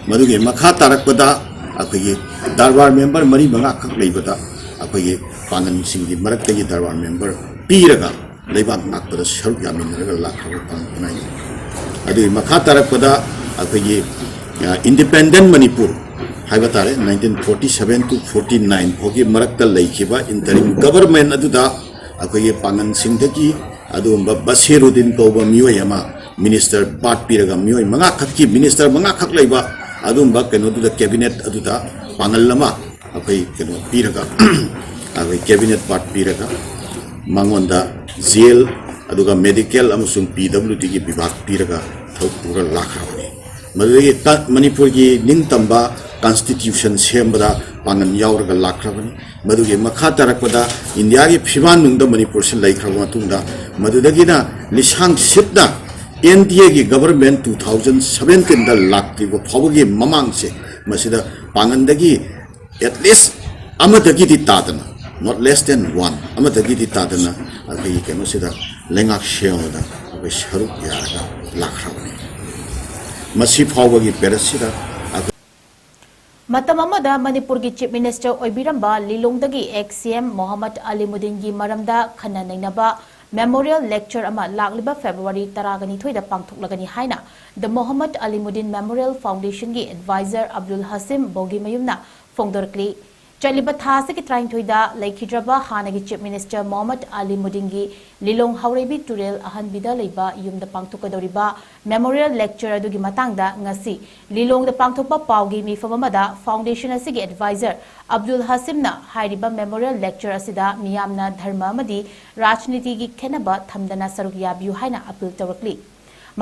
ꯃꯗꯨꯒꯤ ꯃꯈꯥ ꯇꯥꯔꯛꯄꯗ ꯑꯩꯈꯣꯏꯒꯤ ꯗꯔꯕꯥꯔ member ꯃꯔꯤ ꯃꯉꯥꯈꯛ ꯂꯩꯕꯗ ꯑꯩꯈꯣꯏꯒꯤ ꯄꯥꯡꯒꯜꯁꯤꯡꯒꯤ ꯃꯔꯛꯇꯒꯤ ꯗꯔꯕꯥꯔ member ꯄꯤꯔꯒ ꯂꯩꯕꯥꯛ ꯉꯥꯛꯄꯗ ꯁꯔꯨꯛ ꯌꯥꯃꯤꯟꯅꯔꯒ ꯂꯥꯛꯈ꯭ꯔꯕ ꯄꯥꯡꯒꯜ ꯈꯨꯟꯅꯥꯏꯅꯤ꯫ ꯑꯗꯨꯒꯤ ꯃꯈꯥ ꯇꯥꯔꯛꯄꯗ ꯑꯩꯈꯣꯏꯒꯤ, ꯑ, independent ꯃꯅꯤꯄꯨꯔ ꯍꯥꯏꯕ ꯇꯥꯔꯦ, nineteen forty seven to forty nine ꯐꯥꯎꯒꯤ ꯃꯔꯛꯇ ꯂꯩꯈꯤꯕ interim government ꯑꯗꯨꯗ ꯑꯩꯈꯣꯏꯒꯤ ꯄꯥꯡꯒꯜꯁꯤꯡꯗꯒꯤ ꯑꯗꯨꯒꯨꯝꯕ ꯕꯁꯤꯔꯨꯗꯤꯟ ꯀꯧꯕ ꯃꯤꯑꯣꯏ ꯑꯃ minister part ꯄꯤꯔꯒ, ꯃꯤꯑꯣꯏ ꯃꯉꯥꯈꯛꯀꯤ minister ꯃꯉꯥꯈꯛ ꯂꯩꯕ ꯑꯗꯨꯒꯨꯝꯕ ꯀꯩꯅꯣꯗꯨꯗ, cabinet ꯑꯗꯨꯗ ꯄꯥꯡꯒꯜ ꯑꯃ ꯑꯩꯈꯣꯏ ꯀꯩꯅꯣ ꯄꯤꯔꯒ, ꯑꯩꯈꯣꯏ cabinet part ꯄꯤꯔꯒ ꯃꯉꯣꯟꯗ jail, ꯑꯗꯨꯒ medical ꯑꯃꯁꯨꯡ P W Dꯒꯤ ꯕꯤꯚꯥꯒ ꯄꯤꯔꯒ ꯊꯕꯛ ꯄꯨꯔ ꯂꯥꯛꯈ꯭ꯔꯕꯅꯤ꯫ ꯃꯗꯨꯗꯒꯤ ꯇ-, ꯃꯅꯤꯄꯨꯔꯒꯤ ꯅꯤꯡꯇꯝꯕ constitution ꯁꯦꯝꯕꯗ ꯄꯥꯡꯒꯜ ꯌꯥꯎꯔꯒ ꯂꯥꯛꯈ꯭ꯔꯕꯅꯤ꯫ ꯃꯗꯨꯒꯤ ꯃꯈꯥ ꯇꯥꯔꯛꯄꯗ ꯏꯟꯗꯤꯌꯥꯒꯤ ꯐꯤꯕꯥꯟꯅꯨꯡꯗ ꯃꯅꯤꯄꯨꯔꯁꯤ ꯂꯩꯈ꯭ꯔꯕ ꯃꯇꯨꯡꯗ, ꯃꯗꯨꯗꯒꯤꯅ ꯂꯤꯁꯥꯡ ꯁꯤꯠꯅ N D Aꯒꯤ government two thousand seventeenꯗ ꯂꯥꯛꯇ꯭ꯔꯤꯕ ꯐꯥꯎꯕꯒꯤ ꯃꯃꯥꯡꯁꯦ, ꯃꯁꯤꯗ ꯄꯥꯡꯒꯜꯗꯒꯤ at least ꯑꯃꯗꯒꯤꯗꯤ ꯇꯥꯗꯅ, not less than one, ꯑꯃꯗꯒꯤꯗꯤ ꯇꯥꯗꯅ ꯑꯩꯈꯣꯏꯒꯤ ꯀꯩꯅꯣꯁꯤꯗ, ꯂꯩꯉꯥꯛ ꯁꯦꯝꯕꯗ ꯑꯩꯈꯣꯏ ꯁꯔꯨꯛ ꯌꯥꯔꯒ ꯂꯥꯛꯈ꯭ꯔꯕꯅꯤ꯫ ꯃꯁꯤ ꯐꯥꯎꯕꯒꯤ ꯄꯦꯔꯠꯁꯤꯗ ꯑꯩꯈꯣꯏ ꯃꯇꯝ ꯑꯃꯗ ꯃꯅꯤꯄꯨꯔꯒꯤ Chief Minister ꯑꯣꯏꯕꯤꯔꯝꯕ ꯂꯤꯂꯣꯡꯗꯒꯤ ex C M Mohammad ꯑꯂꯤꯃꯨꯗꯤꯟꯒꯤ ꯃꯔꯝꯗ ꯈꯟꯅ ꯅꯩꯅꯕ memorial lecture ꯑꯃ ꯂꯥꯛꯂꯤꯕ February ꯇꯔꯥꯒ ꯅꯤꯊꯣꯏꯗ ꯄꯥꯡꯊꯣꯛꯂꯒꯅꯤ ꯍꯥꯏꯅ The Mohammad Alimuddin Memorial Foundationꯒꯤ advisor Abdul ꯍꯥꯁꯤꯝ ꯕꯣꯒꯤꯃꯌꯨꯝꯅ ꯐꯣꯡꯗꯣꯔꯛꯂꯤ꯫ ꯆꯠꯂꯤꯕ ꯊꯥ ꯑꯁꯤꯒꯤ ꯇꯔꯥꯅꯤꯊꯣꯏꯗ ꯂꯩꯈꯤꯗ꯭ꯔꯕ ꯍꯥꯟꯅꯒꯤ Chief Minister ꯃꯣꯍꯝꯃꯗ ꯑꯂꯤꯃꯨꯗꯤꯟꯒꯤ ꯂꯤꯂꯣꯡ ꯍꯥꯎꯔꯩꯕꯤ ꯇꯨꯔꯦꯜ ꯑꯍꯟꯕꯤꯗ ꯂꯩꯕ ꯌꯨꯝꯗ ꯄꯥꯡꯊꯣꯛꯀꯗꯧꯔꯤꯕ memorial lecture ꯑꯗꯨꯒꯤ ꯃꯇꯥꯡꯗ ꯉꯁꯤ ꯂꯤꯂꯣꯡꯗ ꯄꯥꯡꯊꯣꯛꯄ ꯄꯥꯎꯒꯤ ꯃꯤꯐꯝ ꯑꯃꯗ foundation ꯑꯁꯤꯒꯤ advisor ꯑꯕꯗꯨꯜ ꯍꯥꯁꯤꯝꯅ ꯍꯥꯏꯔꯤꯕ memorial lecture ꯑꯁꯤꯗ ꯃꯤꯌꯥꯝꯅ ꯙꯔꯃ ꯑꯃꯗꯤ ꯔꯥꯖꯅꯤꯇꯤꯒꯤ ꯈꯦꯠꯅꯕ ꯊꯝꯗꯅ ꯁꯔꯨꯛ ꯌꯥꯕꯤꯌꯨ ꯍꯥꯏꯅ appeal ꯇꯧꯔꯛꯂꯤ꯫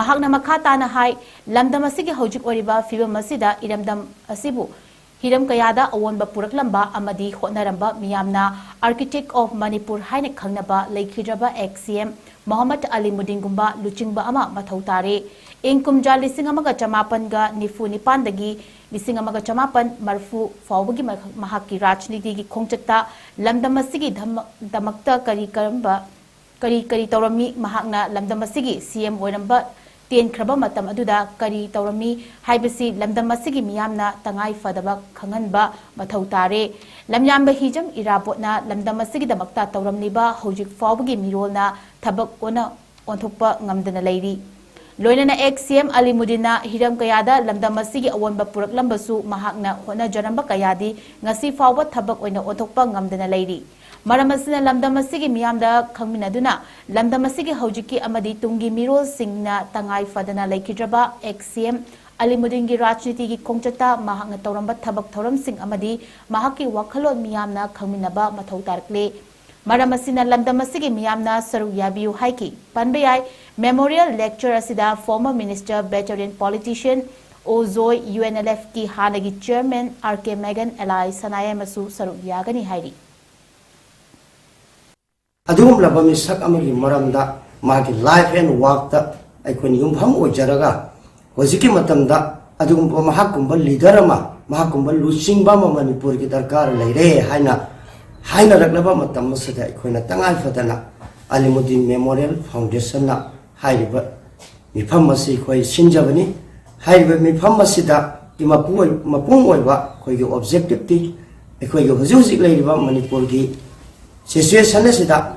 ꯃꯍꯥꯛꯅ ꯃꯈꯥ ꯇꯥꯅ ꯍꯥꯏ, ꯂꯝꯗꯝ ꯑꯁꯤꯒꯤ ꯍꯧꯖꯤꯛ ꯑꯣꯏꯔꯤꯕ ꯐꯤꯕꯝ ꯑꯁꯤꯗ ꯏꯔꯝꯗꯝ ꯑꯁꯤꯕꯨ ꯍꯤꯔꯝ ꯀꯌꯥꯗ ꯑꯑꯣꯟꯕ ꯄꯨꯔꯛꯂꯝꯕ ꯑꯃꯗꯤ ꯍꯣꯠꯅꯔꯝꯕ ꯃꯤꯌꯥꯝꯅ Architect of Manipur ꯍꯥꯏꯅ ꯈꯪꯅꯕ ꯂꯩꯈꯤꯗ꯭ꯔꯕ ex C M ꯃꯣꯍꯝꯃꯗ ꯑꯂꯤꯃꯨꯗꯤꯟꯒꯨꯝꯕ ꯂꯨꯆꯤꯡꯕ ꯑꯃ ꯃꯊꯧ ꯇꯥꯔꯦ꯫ ꯏꯪ ꯀꯨꯝꯖꯥ ꯂꯤꯁꯤꯡ ꯑꯃꯒ ꯆꯃꯥꯄꯟꯒ ꯅꯤꯐꯨ ꯅꯤꯄꯥꯟꯗꯒꯤ ꯂꯤꯁꯤꯡ ꯑꯃꯒ ꯆꯃꯥꯄꯟ ꯃꯔꯐꯨ ꯐꯥꯎꯕꯒꯤ ꯃꯍꯥꯛꯀꯤ ꯔꯥꯖꯅꯤꯇꯤꯒꯤ ꯈꯣꯡꯆꯠꯇ ꯂꯝꯗꯝ ꯑꯁꯤꯒꯤ ꯙꯝ-, ꯗꯃꯛꯇ ꯀꯔꯤ ꯀꯔꯝꯕ, ꯀꯔꯤ ꯀꯔꯤ ꯇꯧꯔꯝꯃꯤ? ꯃꯍꯥꯛꯅ ꯂꯝꯗꯝ ꯑꯁꯤꯒꯤ C M ꯑꯣꯏꯔꯝꯕ ꯇꯦꯟꯈ꯭ꯔꯕ ꯃꯇꯝ ꯑꯗꯨꯗ ꯀꯔꯤ ꯇꯧꯔꯝꯃꯤ ꯍꯥꯏꯕꯁꯤ ꯂꯝꯗꯝ ꯑꯁꯤꯒꯤ ꯃꯤꯌꯥꯝꯅ ꯇꯉꯥꯏ ꯐꯗꯕ ꯈꯪꯍꯟꯕ ꯃꯊꯧ ꯇꯥꯔꯦ꯫ ꯂꯝꯌꯥꯟꯕ ꯍꯤꯖꯝ ꯏꯔꯥꯕꯣꯠꯅ ꯂꯝꯗꯝ ꯑꯁꯤꯒꯤꯗꯃꯛꯇ ꯇꯧꯔꯝꯂꯤꯕ ꯍꯧꯖꯤꯛ ꯐꯥꯎꯕꯒꯤ ꯃꯤꯔꯣꯜꯅ ꯊꯕꯛ ꯑꯣꯟꯅ ꯑꯣꯟꯊꯣꯛꯄ ꯉꯝꯗꯅ ꯂꯩꯔꯤ꯫ ꯂꯣꯏꯅꯅ ex C M ꯑꯂꯤꯃꯨꯗꯤꯟꯅ ꯍꯤꯔꯝ ꯀꯌꯥꯗ ꯂꯝꯗꯝ ꯑꯁꯤꯒꯤ ꯑꯑꯣꯟꯕ ꯄꯨꯔꯛꯂꯝꯕꯁꯨ ꯃꯍꯥꯛꯅ ꯍꯣꯠꯅꯖꯔꯝꯕ ꯀꯌꯥꯗꯤ ꯉꯁꯤ ꯐꯥꯎꯕ ꯊꯕꯛ ꯑꯣꯏꯅ ꯑꯣꯟꯊꯣꯛꯄ ꯉꯝꯗꯅ ꯂꯩꯔꯤ꯫ ꯃꯔꯝ ꯑꯁꯤꯅ ꯂꯝꯗꯝ ꯑꯁꯤꯒꯤ ꯃꯤꯌꯥꯝꯗ ꯈꯪꯃꯤꯟꯅꯗꯨꯅ ꯂꯝꯗꯝ ꯑꯁꯤꯒꯤ ꯍꯧꯖꯤꯛꯀꯤ ꯑꯃꯗꯤ ꯇꯨꯡꯒꯤ ꯃꯤꯔꯣꯜꯁꯤꯡꯅ ꯇꯉꯥꯏ ꯐꯗꯅ ꯂꯩꯈꯤꯗ꯭ꯔꯕ ex C M ꯑꯂꯤꯃꯨꯗꯤꯟꯒꯤ ꯔꯥꯖꯅꯤꯇꯤꯒꯤ ꯈꯣꯡꯆꯠꯇ ꯃꯍꯥꯛꯅ ꯇꯧꯔꯝꯕ ꯊꯕꯛ ꯊꯧꯔꯝꯁꯤꯡ ꯑꯃꯗꯤ ꯃꯍꯥꯛꯀꯤ ꯋꯥꯈꯜꯂꯣꯟ ꯃꯤꯌꯥꯝꯅ ꯈꯪꯃꯤꯟꯅꯕ ꯃꯊꯧ ꯇꯥꯔꯛꯂꯦ꯫ ꯃꯔꯝ ꯑꯁꯤꯅ ꯂꯝꯗꯝ ꯑꯁꯤꯒꯤ ꯃꯤꯌꯥꯝꯅ ꯁꯔꯨꯛ ꯌꯥꯕꯤꯌꯨ ꯍꯥꯏꯈꯤ꯫ ꯄꯟꯕ ꯌꯥꯏ, memorial lecture ꯑꯁꯤꯗ former minister, veteran politician ꯑꯣ ꯖꯣꯏ, U N L F ꯀꯤ ꯍꯥꯟꯅꯒꯤ chairman R K Megan, ꯑꯦꯂꯥꯏ ꯁꯅꯥꯌꯥꯏꯃꯁꯨ ꯁꯔꯨꯛ ꯌꯥꯒꯅꯤ ꯍꯥꯏꯔꯤ꯫ ꯑꯗꯨꯒꯨꯝꯂꯕ ꯃꯤꯁꯛ ꯑꯃꯒꯤ ꯃꯔꯝꯗ ꯃꯥꯒꯤ life and workꯇ ꯑꯩꯈꯣꯏꯅ ꯌꯨꯝꯐꯝ ꯑꯣꯏꯖꯔꯒ ꯍꯧꯖꯤꯛꯀꯤ ꯃꯇꯝꯗ ꯑꯗꯨꯒꯨꯝꯕ ꯃꯍꯥꯛꯀꯨꯝꯕ leader ꯑꯃ, ꯃꯍꯥꯛꯀꯨꯝꯕ ꯂꯨꯆꯤꯡꯕ ꯑꯃ ꯃꯅꯤꯄꯨꯔꯒꯤ ꯗꯔꯀꯥꯔ ꯂꯩꯔꯦ ꯍꯥꯏꯅ ꯍꯥꯏꯅꯔꯛꯂꯕ ꯃꯇꯝ ꯑꯁꯤꯗ ꯑꯩꯈꯣꯏꯅ ꯇꯉꯥꯏ ꯐꯗꯅ ꯑꯂꯤꯃꯨꯗꯤꯟ Memorial Foundationꯅ ꯍꯥꯏꯔꯤꯕ ꯃꯤꯐꯝ ꯑꯁꯤ ꯑꯩꯈꯣꯏ ꯁꯤꯟꯖꯕꯅꯤ꯫ ꯍꯥꯏꯔꯤꯕ ꯃꯤꯐꯝ ꯑꯁꯤꯗ ꯃꯄꯨꯡ ꯑꯣꯏ-, ꯃꯄꯨꯡ ꯑꯣꯏꯕ ꯑꯩꯈꯣꯏꯒꯤ objectiveꯇꯤ ꯑꯩꯈꯣꯏꯒꯤ ꯍꯧꯖꯤꯛ ꯍꯧꯖꯤꯛ ꯂꯩꯔꯤꯕ ꯃꯅꯤꯄꯨꯔꯒꯤ situation ꯑꯁꯤꯗ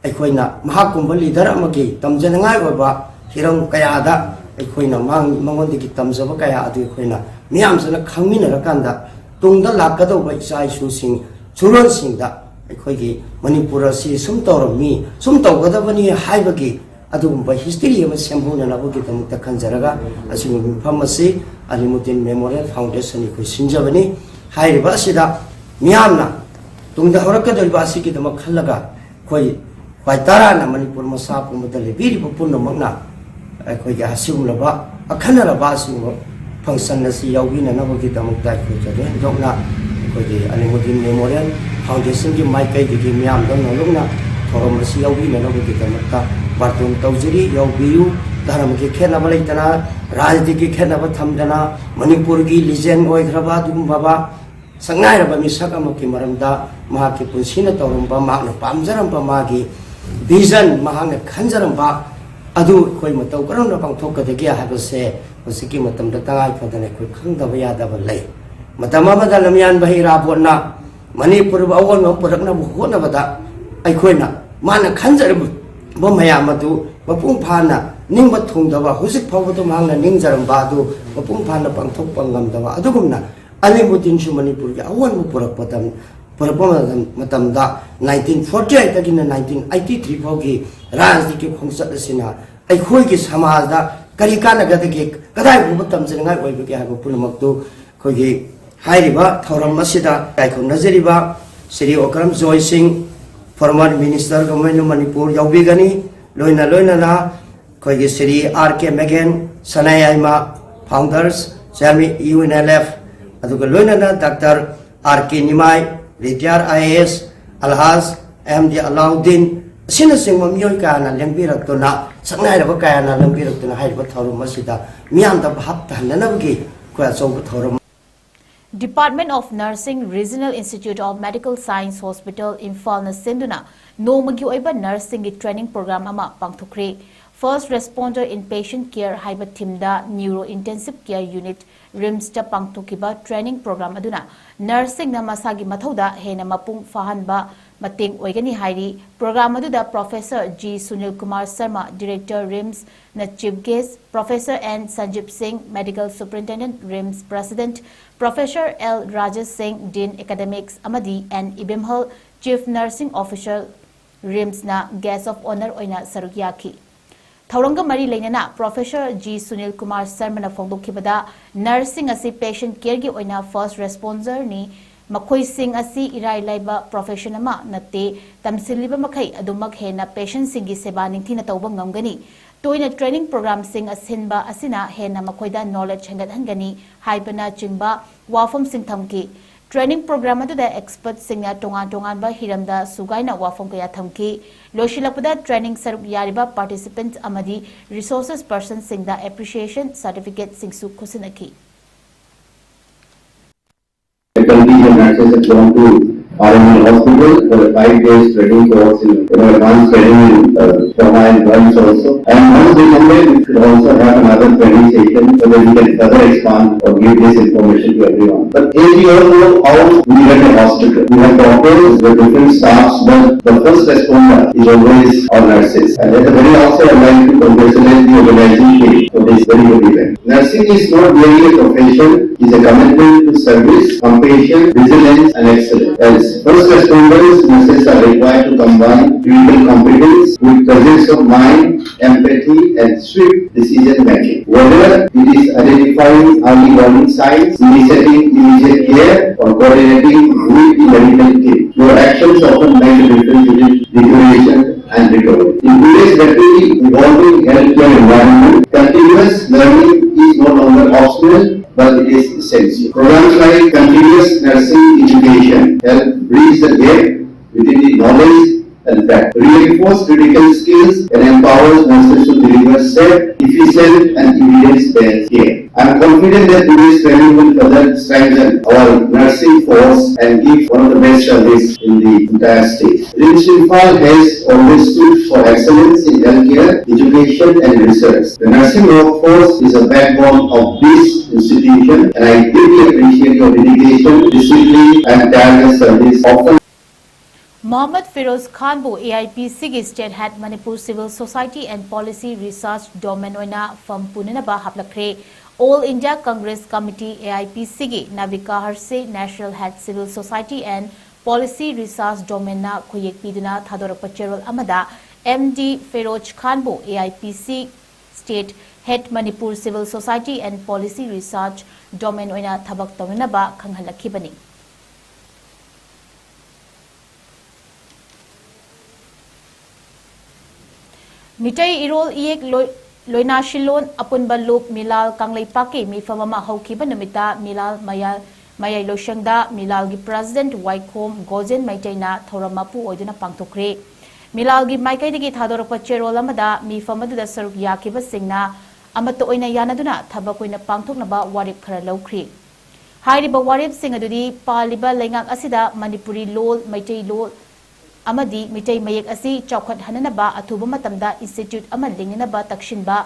ꯑꯩꯈꯣꯏꯅ ꯃꯍꯥꯛꯀꯨꯝꯕ leader ꯑꯃꯒꯤ ꯇꯝꯖꯅꯤꯡꯉꯥꯏ ꯑꯣꯏꯕ ꯍꯤꯔꯝ ꯀꯌꯥꯗ ꯑꯩꯈꯣꯏꯅ ꯃꯥꯡ-, ꯃꯉꯣꯟꯗꯒꯤ ꯇꯝꯖꯕ ꯀꯌꯥ ꯑꯗꯨ ꯑꯩꯈꯣꯏꯅ ꯃꯤꯌꯥꯝꯁꯤꯅ ꯈꯪꯃꯤꯟꯅꯔꯀꯥꯟꯗ ꯇꯨꯡꯗ ꯂꯥꯛꯀꯗꯧꯕ ꯏꯆꯥ ꯏꯁꯨꯁꯤꯡ, ꯁꯨꯔꯣꯟꯁꯤꯡꯗ ꯑꯩꯈꯣꯏꯒꯤ ꯃꯅꯤꯄꯨꯔ ꯑꯁꯤ ꯁꯨꯝ ꯇꯧꯔꯝꯃꯤ, ꯁꯨꯝ ꯇꯧꯒꯗꯕꯅꯤ ꯍꯥꯏꯕꯒꯤ ꯑꯗꯨꯒꯨꯝꯕ history ꯑꯃ ꯁꯦꯝꯍꯧꯅꯅꯕꯒꯤꯗꯃꯛꯇ ꯈꯟꯖꯔꯒ ꯑꯁꯤꯒꯨꯝꯕ ꯃꯤꯐꯝ ꯑꯁꯤ ꯑꯂꯤꯃꯨꯗꯤꯟ Memorial Foundation ꯑꯩꯈꯣꯏ ꯁꯤꯟꯖꯕꯅꯤ꯫ ꯍꯥꯏꯔꯤꯕ ꯑꯁꯤꯗ ꯃꯤꯌꯥꯝꯅ ꯇꯨꯡꯗ ꯍꯧꯔꯛꯀꯗꯧꯔꯤꯕ ꯑꯁꯤꯒꯤꯗꯃꯛ ꯈꯜꯂꯒ ꯑꯩꯈꯣꯏ ꯈ꯭ꯋꯥꯏ ꯇꯔꯥꯅ ꯃꯅꯤꯄꯨꯔ ꯃꯆꯥ ꯄꯨꯝꯕꯗ ꯂꯩꯕꯤꯔꯤꯕ ꯄꯨꯝꯅꯃꯛꯅ ꯑꯩꯈꯣꯏꯒꯤ ꯑꯁꯤꯒꯨꯝꯂꯕ ꯑꯈꯟꯅꯔꯕ ꯑꯁꯤꯒꯨꯝꯕ function ꯑꯁꯤ ꯌꯥꯎꯕꯤꯅꯅꯕꯒꯤꯗꯃꯛꯇ ꯑꯩꯈꯣꯏ ꯊꯣꯏꯗꯣꯛ ꯍꯦꯟꯗꯣꯛꯅ ꯑꯩꯈꯣꯏꯒꯤ ꯑꯂꯤꯃꯨꯗꯤꯟ Memorial Foundationꯒꯤ ꯃꯥꯏꯀꯩꯗꯒꯤ ꯃꯤꯌꯥꯝꯗ ꯅꯣꯂꯨꯛꯅ ꯊꯧꯔꯝ ꯑꯁꯤ ꯌꯥꯎꯕꯤꯅꯅꯕꯒꯤꯗꯃꯛꯇ ꯕꯥꯔꯇꯣꯟ ꯇꯧꯖꯔꯤ꯫ ꯌꯥꯎꯕꯤꯌꯨ꯫ ꯙꯔꯃꯒꯤ ꯈꯦꯠꯅꯕ ꯂꯩꯇꯅ, ꯔꯥꯖꯅꯤꯇꯤꯒꯤ ꯈꯦꯠꯅꯕ ꯊꯝꯗꯅ, ꯃꯅꯤꯄꯨꯔꯒꯤ legend ꯑꯣꯏꯈ꯭ꯔꯕ ꯑꯗꯨꯒꯨꯝꯂꯕ ꯁꯛꯅꯥꯏꯔꯕ ꯃꯤꯁꯛ ꯑꯃꯒꯤ ꯃꯔꯝꯗ, ꯃꯍꯥꯛꯀꯤ ꯄꯨꯟꯁꯤꯅ ꯇꯧꯔꯝꯕ, ꯃꯍꯥꯛꯅ ꯄꯥꯝꯖꯔꯝꯕ, ꯃꯥꯒꯤ vision, ꯃꯍꯥꯛꯅ ꯈꯟꯖꯔꯝꯕ ꯑꯗꯨ ꯑꯩꯈꯣꯏ ꯃꯇꯧ ꯀꯔꯝꯅ ꯄꯥꯡꯊꯣꯛꯀꯗꯒꯦ ꯍꯥꯏꯕꯁꯦ ꯍꯧꯖꯤꯛꯀꯤ ꯃꯇꯝꯗ ꯇꯉꯥꯏ ꯐꯗꯅ ꯑꯩꯈꯣꯏ ꯈꯪꯗꯕ ꯌꯥꯗꯕ ꯂꯩ꯫ ꯃꯇꯝ ꯑꯃꯗ ꯂꯝꯌꯥꯟꯕ ꯏꯔꯥꯕꯣꯠꯅ ꯃꯅꯤꯄꯨꯔꯕꯨ ꯑꯑꯣꯟꯕ ꯑꯃ ꯄꯨꯔꯛꯅꯕ ꯍꯣꯠꯅꯕꯗ ꯑꯩꯈꯣꯏꯅ ꯃꯥꯅ ꯈꯟꯖꯔꯝꯕ ꯃꯌꯥꯝ ꯑꯗꯨ ꯃꯄꯨꯡ ꯐꯥꯅ ꯅꯤꯡꯕ ꯊꯨꯡꯗꯕ, ꯍꯧꯖꯤꯛ ꯐꯥꯎꯕꯗ ꯃꯍꯥꯛꯅ ꯅꯤꯡꯖꯔꯝꯕ ꯑꯗꯨ ꯃꯄꯨꯡ ꯐꯥꯅ ꯄꯥꯡꯊꯣꯛꯄ ꯉꯝꯗꯕ, ꯑꯗꯨꯒꯨꯝꯅ ꯑꯂꯤꯃꯨꯗꯤꯟꯁꯨ ꯃꯅꯤꯄꯨꯔꯒꯤ ꯑꯑꯣꯟꯕ ꯄꯨꯔꯛꯄꯗ, ꯄꯨꯔꯛꯄ ꯃꯇꯝ-, ꯃꯇꯝꯗ nineteen forty eight ꯇꯒꯤꯅ nineteen eighty three ꯐꯥꯎꯒꯤ ꯔꯥꯖꯅꯤꯇꯤꯒꯤ ꯈꯣꯡꯆꯠ ꯑꯁꯤꯅ ꯑꯩꯈꯣꯏꯒꯤ ꯁꯃꯥꯖꯗ ꯀꯔꯤ ꯀꯥꯟꯅꯒꯗꯒꯦ, ꯀꯗꯥꯏ ꯐꯥꯎꯕ ꯇꯝꯖꯅꯤꯡꯉꯥꯏ ꯑꯣꯏꯕꯒꯦ ꯍꯥꯏꯕ ꯄꯨꯝꯅꯃꯛꯇꯨ ꯑꯩꯈꯣꯏꯒꯤ ꯍꯥꯏꯔꯤꯕ ꯊꯧꯔꯝ ꯑꯁꯤꯗ ꯏꯀꯥꯏ ꯈꯨꯝꯅꯖꯔꯤꯕ ꯁ꯭ꯔꯤ ꯑꯣꯀ꯭ꯔꯝ ꯖꯣꯏ ꯁꯤꯡ, former Minister Government of Manipur ꯌꯥꯎꯕꯤꯒꯅꯤ꯫ ꯂꯣꯏꯅ ꯂꯣꯏꯅꯅ ꯑꯩꯈꯣꯏꯒꯤ Shri R K Megen, Sanayaima, founders, chairman, U N L F, ꯑꯗꯨꯒ ꯂꯣꯏꯅꯅ doctor R K Nimai, retired I A S, Alhaj M D Alauddin ꯑꯁꯤꯅꯆꯤꯡꯕ ꯃꯤꯑꯣꯏ ꯀꯌꯥꯅ ꯂꯦꯡꯕꯤꯔꯛꯇꯨꯅ, ꯁꯛꯅꯥꯏꯔꯕ ꯀꯌꯥꯅ ꯂꯦꯡꯕꯤꯔꯛꯇꯨꯅ ꯍꯥꯏꯔꯤꯕ ꯊꯧꯔꯝ ꯑꯁꯤꯗ ꯃꯤꯌꯥꯝꯗ ꯚꯥꯞ ꯇꯥꯍꯟꯅꯅꯕꯒꯤ ꯑꯩꯈꯣꯏ ꯑꯆꯧꯕ ꯊꯧꯔꯝ꯫ Department of Nursing, Regional Institute of Medical Science Hospital, ꯏꯝꯐꯥꯜꯅ ꯁꯤꯟꯗꯨꯅ ꯅꯣꯡꯃꯒꯤ ꯑꯣꯏꯕ ꯅꯔꯁꯁꯤꯡꯒꯤ training program ꯑꯃ ꯄꯥꯡꯊꯣꯛꯈ꯭ꯔꯦ꯫ First Responder in Patient Care ꯍꯥꯏꯕ ꯊꯤꯝꯗ Neuro Intensive Care Unit, RIMSꯇ ꯄꯥꯡꯊꯣꯛꯈꯤꯕ training program ꯑꯗꯨꯅ ꯅꯔꯁꯁꯤꯡꯅ ꯃꯁꯥꯒꯤ ꯃꯊꯧꯗ ꯍꯦꯟꯅ ꯃꯄꯨꯡ ꯐꯥꯍꯟꯕ ꯃꯇꯦꯡ ꯑꯣꯏꯒꯅꯤ ꯍꯥꯏꯔꯤ꯫ Program ꯑꯗꯨꯗ Professor G Sunil Kumar Sharma, Director, RIMSꯅ Chief Guest, Professor N ꯁꯟꯖꯤꯞ ꯁꯤꯡ, Medical Superintendent, RIMS President, Professor L Rajesh ꯁꯤꯡ, Dean Academics, ꯑꯃꯗꯤ N ꯏꯕꯦꯝꯍꯜ, Chief Nursing Officer, RIMSꯅ Guest of Honour ꯑꯣꯏꯅ ꯁꯔꯨꯛ ꯌꯥꯈꯤ꯫ ꯊꯧꯔꯝꯒ ꯃꯔꯤ ꯂꯩꯅꯅ Professor G ꯁꯨꯅꯤꯜ ꯀꯨꯃꯥꯔ ꯁꯔꯃꯅ ꯐꯣꯡꯗꯣꯛꯈꯤꯕꯗ, ꯅꯔꯁꯁꯤꯡ ꯑꯁꯤ patient careꯒꯤ ꯑꯣꯏꯅ first responderꯅꯤ꯫ ꯃꯈꯣꯏꯁꯤꯡ ꯑꯁꯤ ꯏꯔꯥꯏ ꯂꯥꯏꯕ profession ꯑꯃ ꯅꯠꯇꯦ꯫ ꯇꯝꯁꯤꯜꯂꯤꯕ ꯃꯈꯩ ꯑꯗꯨꯃꯛ ꯍꯦꯟꯅ patientꯁꯤꯡꯒꯤ ꯁꯦꯕꯥ ꯅꯤꯡꯊꯤꯅ ꯇꯧꯕ ꯉꯝꯒꯅꯤ꯫ ꯇꯣꯏꯅ training programꯁꯤꯡ ꯑꯁꯤꯟꯕ ꯑꯁꯤꯅ ꯍꯦꯟꯅ ꯃꯈꯣꯏꯗ knowledge ꯍꯦꯟꯒꯠꯍꯟꯒꯅꯤ ꯍꯥꯏꯕꯅꯆꯤꯡꯕ ꯋꯥꯐꯝꯁꯤꯡ ꯊꯝꯈꯤ꯫ Training program ꯑꯗꯨꯗ expertꯁꯤꯡꯅ ꯇꯣꯉꯥꯟ ꯇꯣꯉꯥꯟꯕ ꯍꯤꯔꯝꯗ ꯁꯨꯒꯥꯏꯅ ꯋꯥꯐꯝ ꯀꯌꯥ ꯊꯝꯈꯤ꯫ ꯂꯣꯏꯁꯤꯜꯂꯛꯄꯗ training ꯁꯔꯨꯛ ꯌꯥꯔꯤꯕ participants ꯑꯃꯗꯤ resources personꯁꯤꯡꯗ appreciation certificateꯁꯤꯡꯁꯨ ꯈꯨꯠꯁꯤꯟꯅꯈꯤ꯫ Faculties and nurses have gone to R M L Hospital for a five days training course in, you know, advanced training in uh, trauma and burns also. And once they come there, we should also have another training session so that we can further expand or give this information to everyone. But as you all know how we run a hospital, we have doctors, the different staffs, but the first responder is always our nurses. And at the very outset, I'd like to congratulate the organizing team for this very good event. Nursing is not merely a profession, it's a commitment to service, compassion, vigilance, and excellence. As first responders, nurses are required to combine clinical competence with presence of mind, empathy, and swift decision making. Whether it is identifying early warning signs, initiating immediate care, or coordinating with the medical team, your actions often make a difference between deterioration and recovery. In today's rapidly evolving healthcare environment, continuous learning is no longer optional, but it is essential. Programs like continuous nursing education help bridge the gap between the knowledge and practice. reinforce critical skills, and empowers nurses to deliver safe, efficient, and evidence-based care. I am confident that today's training will further strengthen our nursing force and give one of the best service in the entire state. RIMS Imphal has always stood for excellence in healthcare, education, and research. The nursing workforce is a backbone of this institution, and I deeply appreciate your dedication, discipline, and tireless service, often Mohammad Firoz ꯈꯥꯟꯕꯨ AIPCꯒꯤ State Head Manipur Civil Society and Policy Research Domain ꯑꯣꯏꯅ ꯐꯝ ꯄꯨꯅꯅꯕ ꯍꯥꯞꯂꯛꯈ꯭ꯔꯦ꯫ All India Congress Committee, AIPCꯒꯤ ꯅꯥꯕꯤꯀꯥ ꯍꯔꯁꯦ National Head Civil Society and Policy Research Domainꯅ ꯈꯨꯌꯦꯛ ꯄꯤꯗꯨꯅ ꯊꯥꯗꯣꯔꯛꯄ ꯆꯦꯔꯣꯜ ꯑꯃꯗ MD Firoz ꯈꯥꯟꯕꯨ AIPC State Head Manipur Civil Society and Policy Research Domain ꯑꯣꯏꯅ ꯊꯕꯛ ꯇꯧꯅꯅꯕ ꯈꯪꯍꯜꯂꯛꯈꯤꯕꯅꯤ꯫ ꯃꯤꯇꯩ ꯏꯔꯣꯜ ꯏꯌꯦꯛ ꯂꯣꯏ-, ꯂꯣꯏꯅꯥꯁꯤꯜꯂꯣꯟ ꯑꯄꯨꯟꯕ ꯂꯨꯞ ꯃꯤꯂꯥꯜ ꯀꯪꯂꯩꯄꯥꯛꯀꯤ ꯃꯤꯐꯝ ꯑꯃ ꯍꯧꯈꯤꯕ ꯅꯨꯃꯤꯠꯇ ꯃꯤꯂꯥꯜ ꯃꯌꯥ-, ꯃꯌꯥꯏ ꯂꯣꯏꯁꯪꯗ ꯃꯤꯂꯥꯜꯒꯤ President ꯋꯥꯏꯈꯣꯝ ꯒꯣꯖꯦꯟ ꯃꯩꯇꯩꯅ ꯊꯧꯔꯝ ꯃꯄꯨ ꯑꯣꯏꯗꯨꯅ ꯄꯥꯡꯊꯣꯛꯈ꯭ꯔꯦ꯫ ꯃꯤꯂꯥꯜꯒꯤ ꯃꯥꯏꯀꯩꯗꯒꯤ ꯊꯥꯗꯣꯔꯛꯄ ꯆꯦꯔꯣꯜ ꯑꯃꯗ ꯃꯤꯐꯝ ꯑꯗꯨꯗ ꯁꯔꯨꯛ ꯌꯥꯈꯤꯕꯁꯤꯡꯅ ꯑꯃꯠꯇ ꯑꯣꯏꯅ ꯌꯥꯅꯗꯨꯅ ꯊꯕꯛ ꯑꯣꯏꯅ ꯄꯥꯡꯊꯣꯛꯅꯕ ꯋꯥꯔꯦꯞ ꯈꯔ ꯂꯧꯈ꯭ꯔꯤ꯫ ꯍꯥꯏꯔꯤꯕ ꯋꯥꯔꯦꯞꯁꯤꯡ ꯑꯗꯨꯗꯤ ꯄꯥꯜꯂꯤꯕ ꯂꯩꯉꯥꯛ ꯑꯁꯤꯗ ꯃꯅꯤꯄꯨꯔꯤ ꯂꯣꯜ, ꯃꯩꯇꯩ ꯂꯣꯜ ꯑꯃꯗꯤ ꯃꯤꯇꯩ ꯃꯌꯦꯛ ꯑꯁꯤ ꯆꯥꯎꯈꯠꯍꯟꯅꯅꯕ ꯑꯊꯨꯕ ꯃꯇꯝꯗ institute ꯑꯃ ꯂꯤꯡꯅꯅꯕ ꯇꯛꯁꯤꯟꯕ,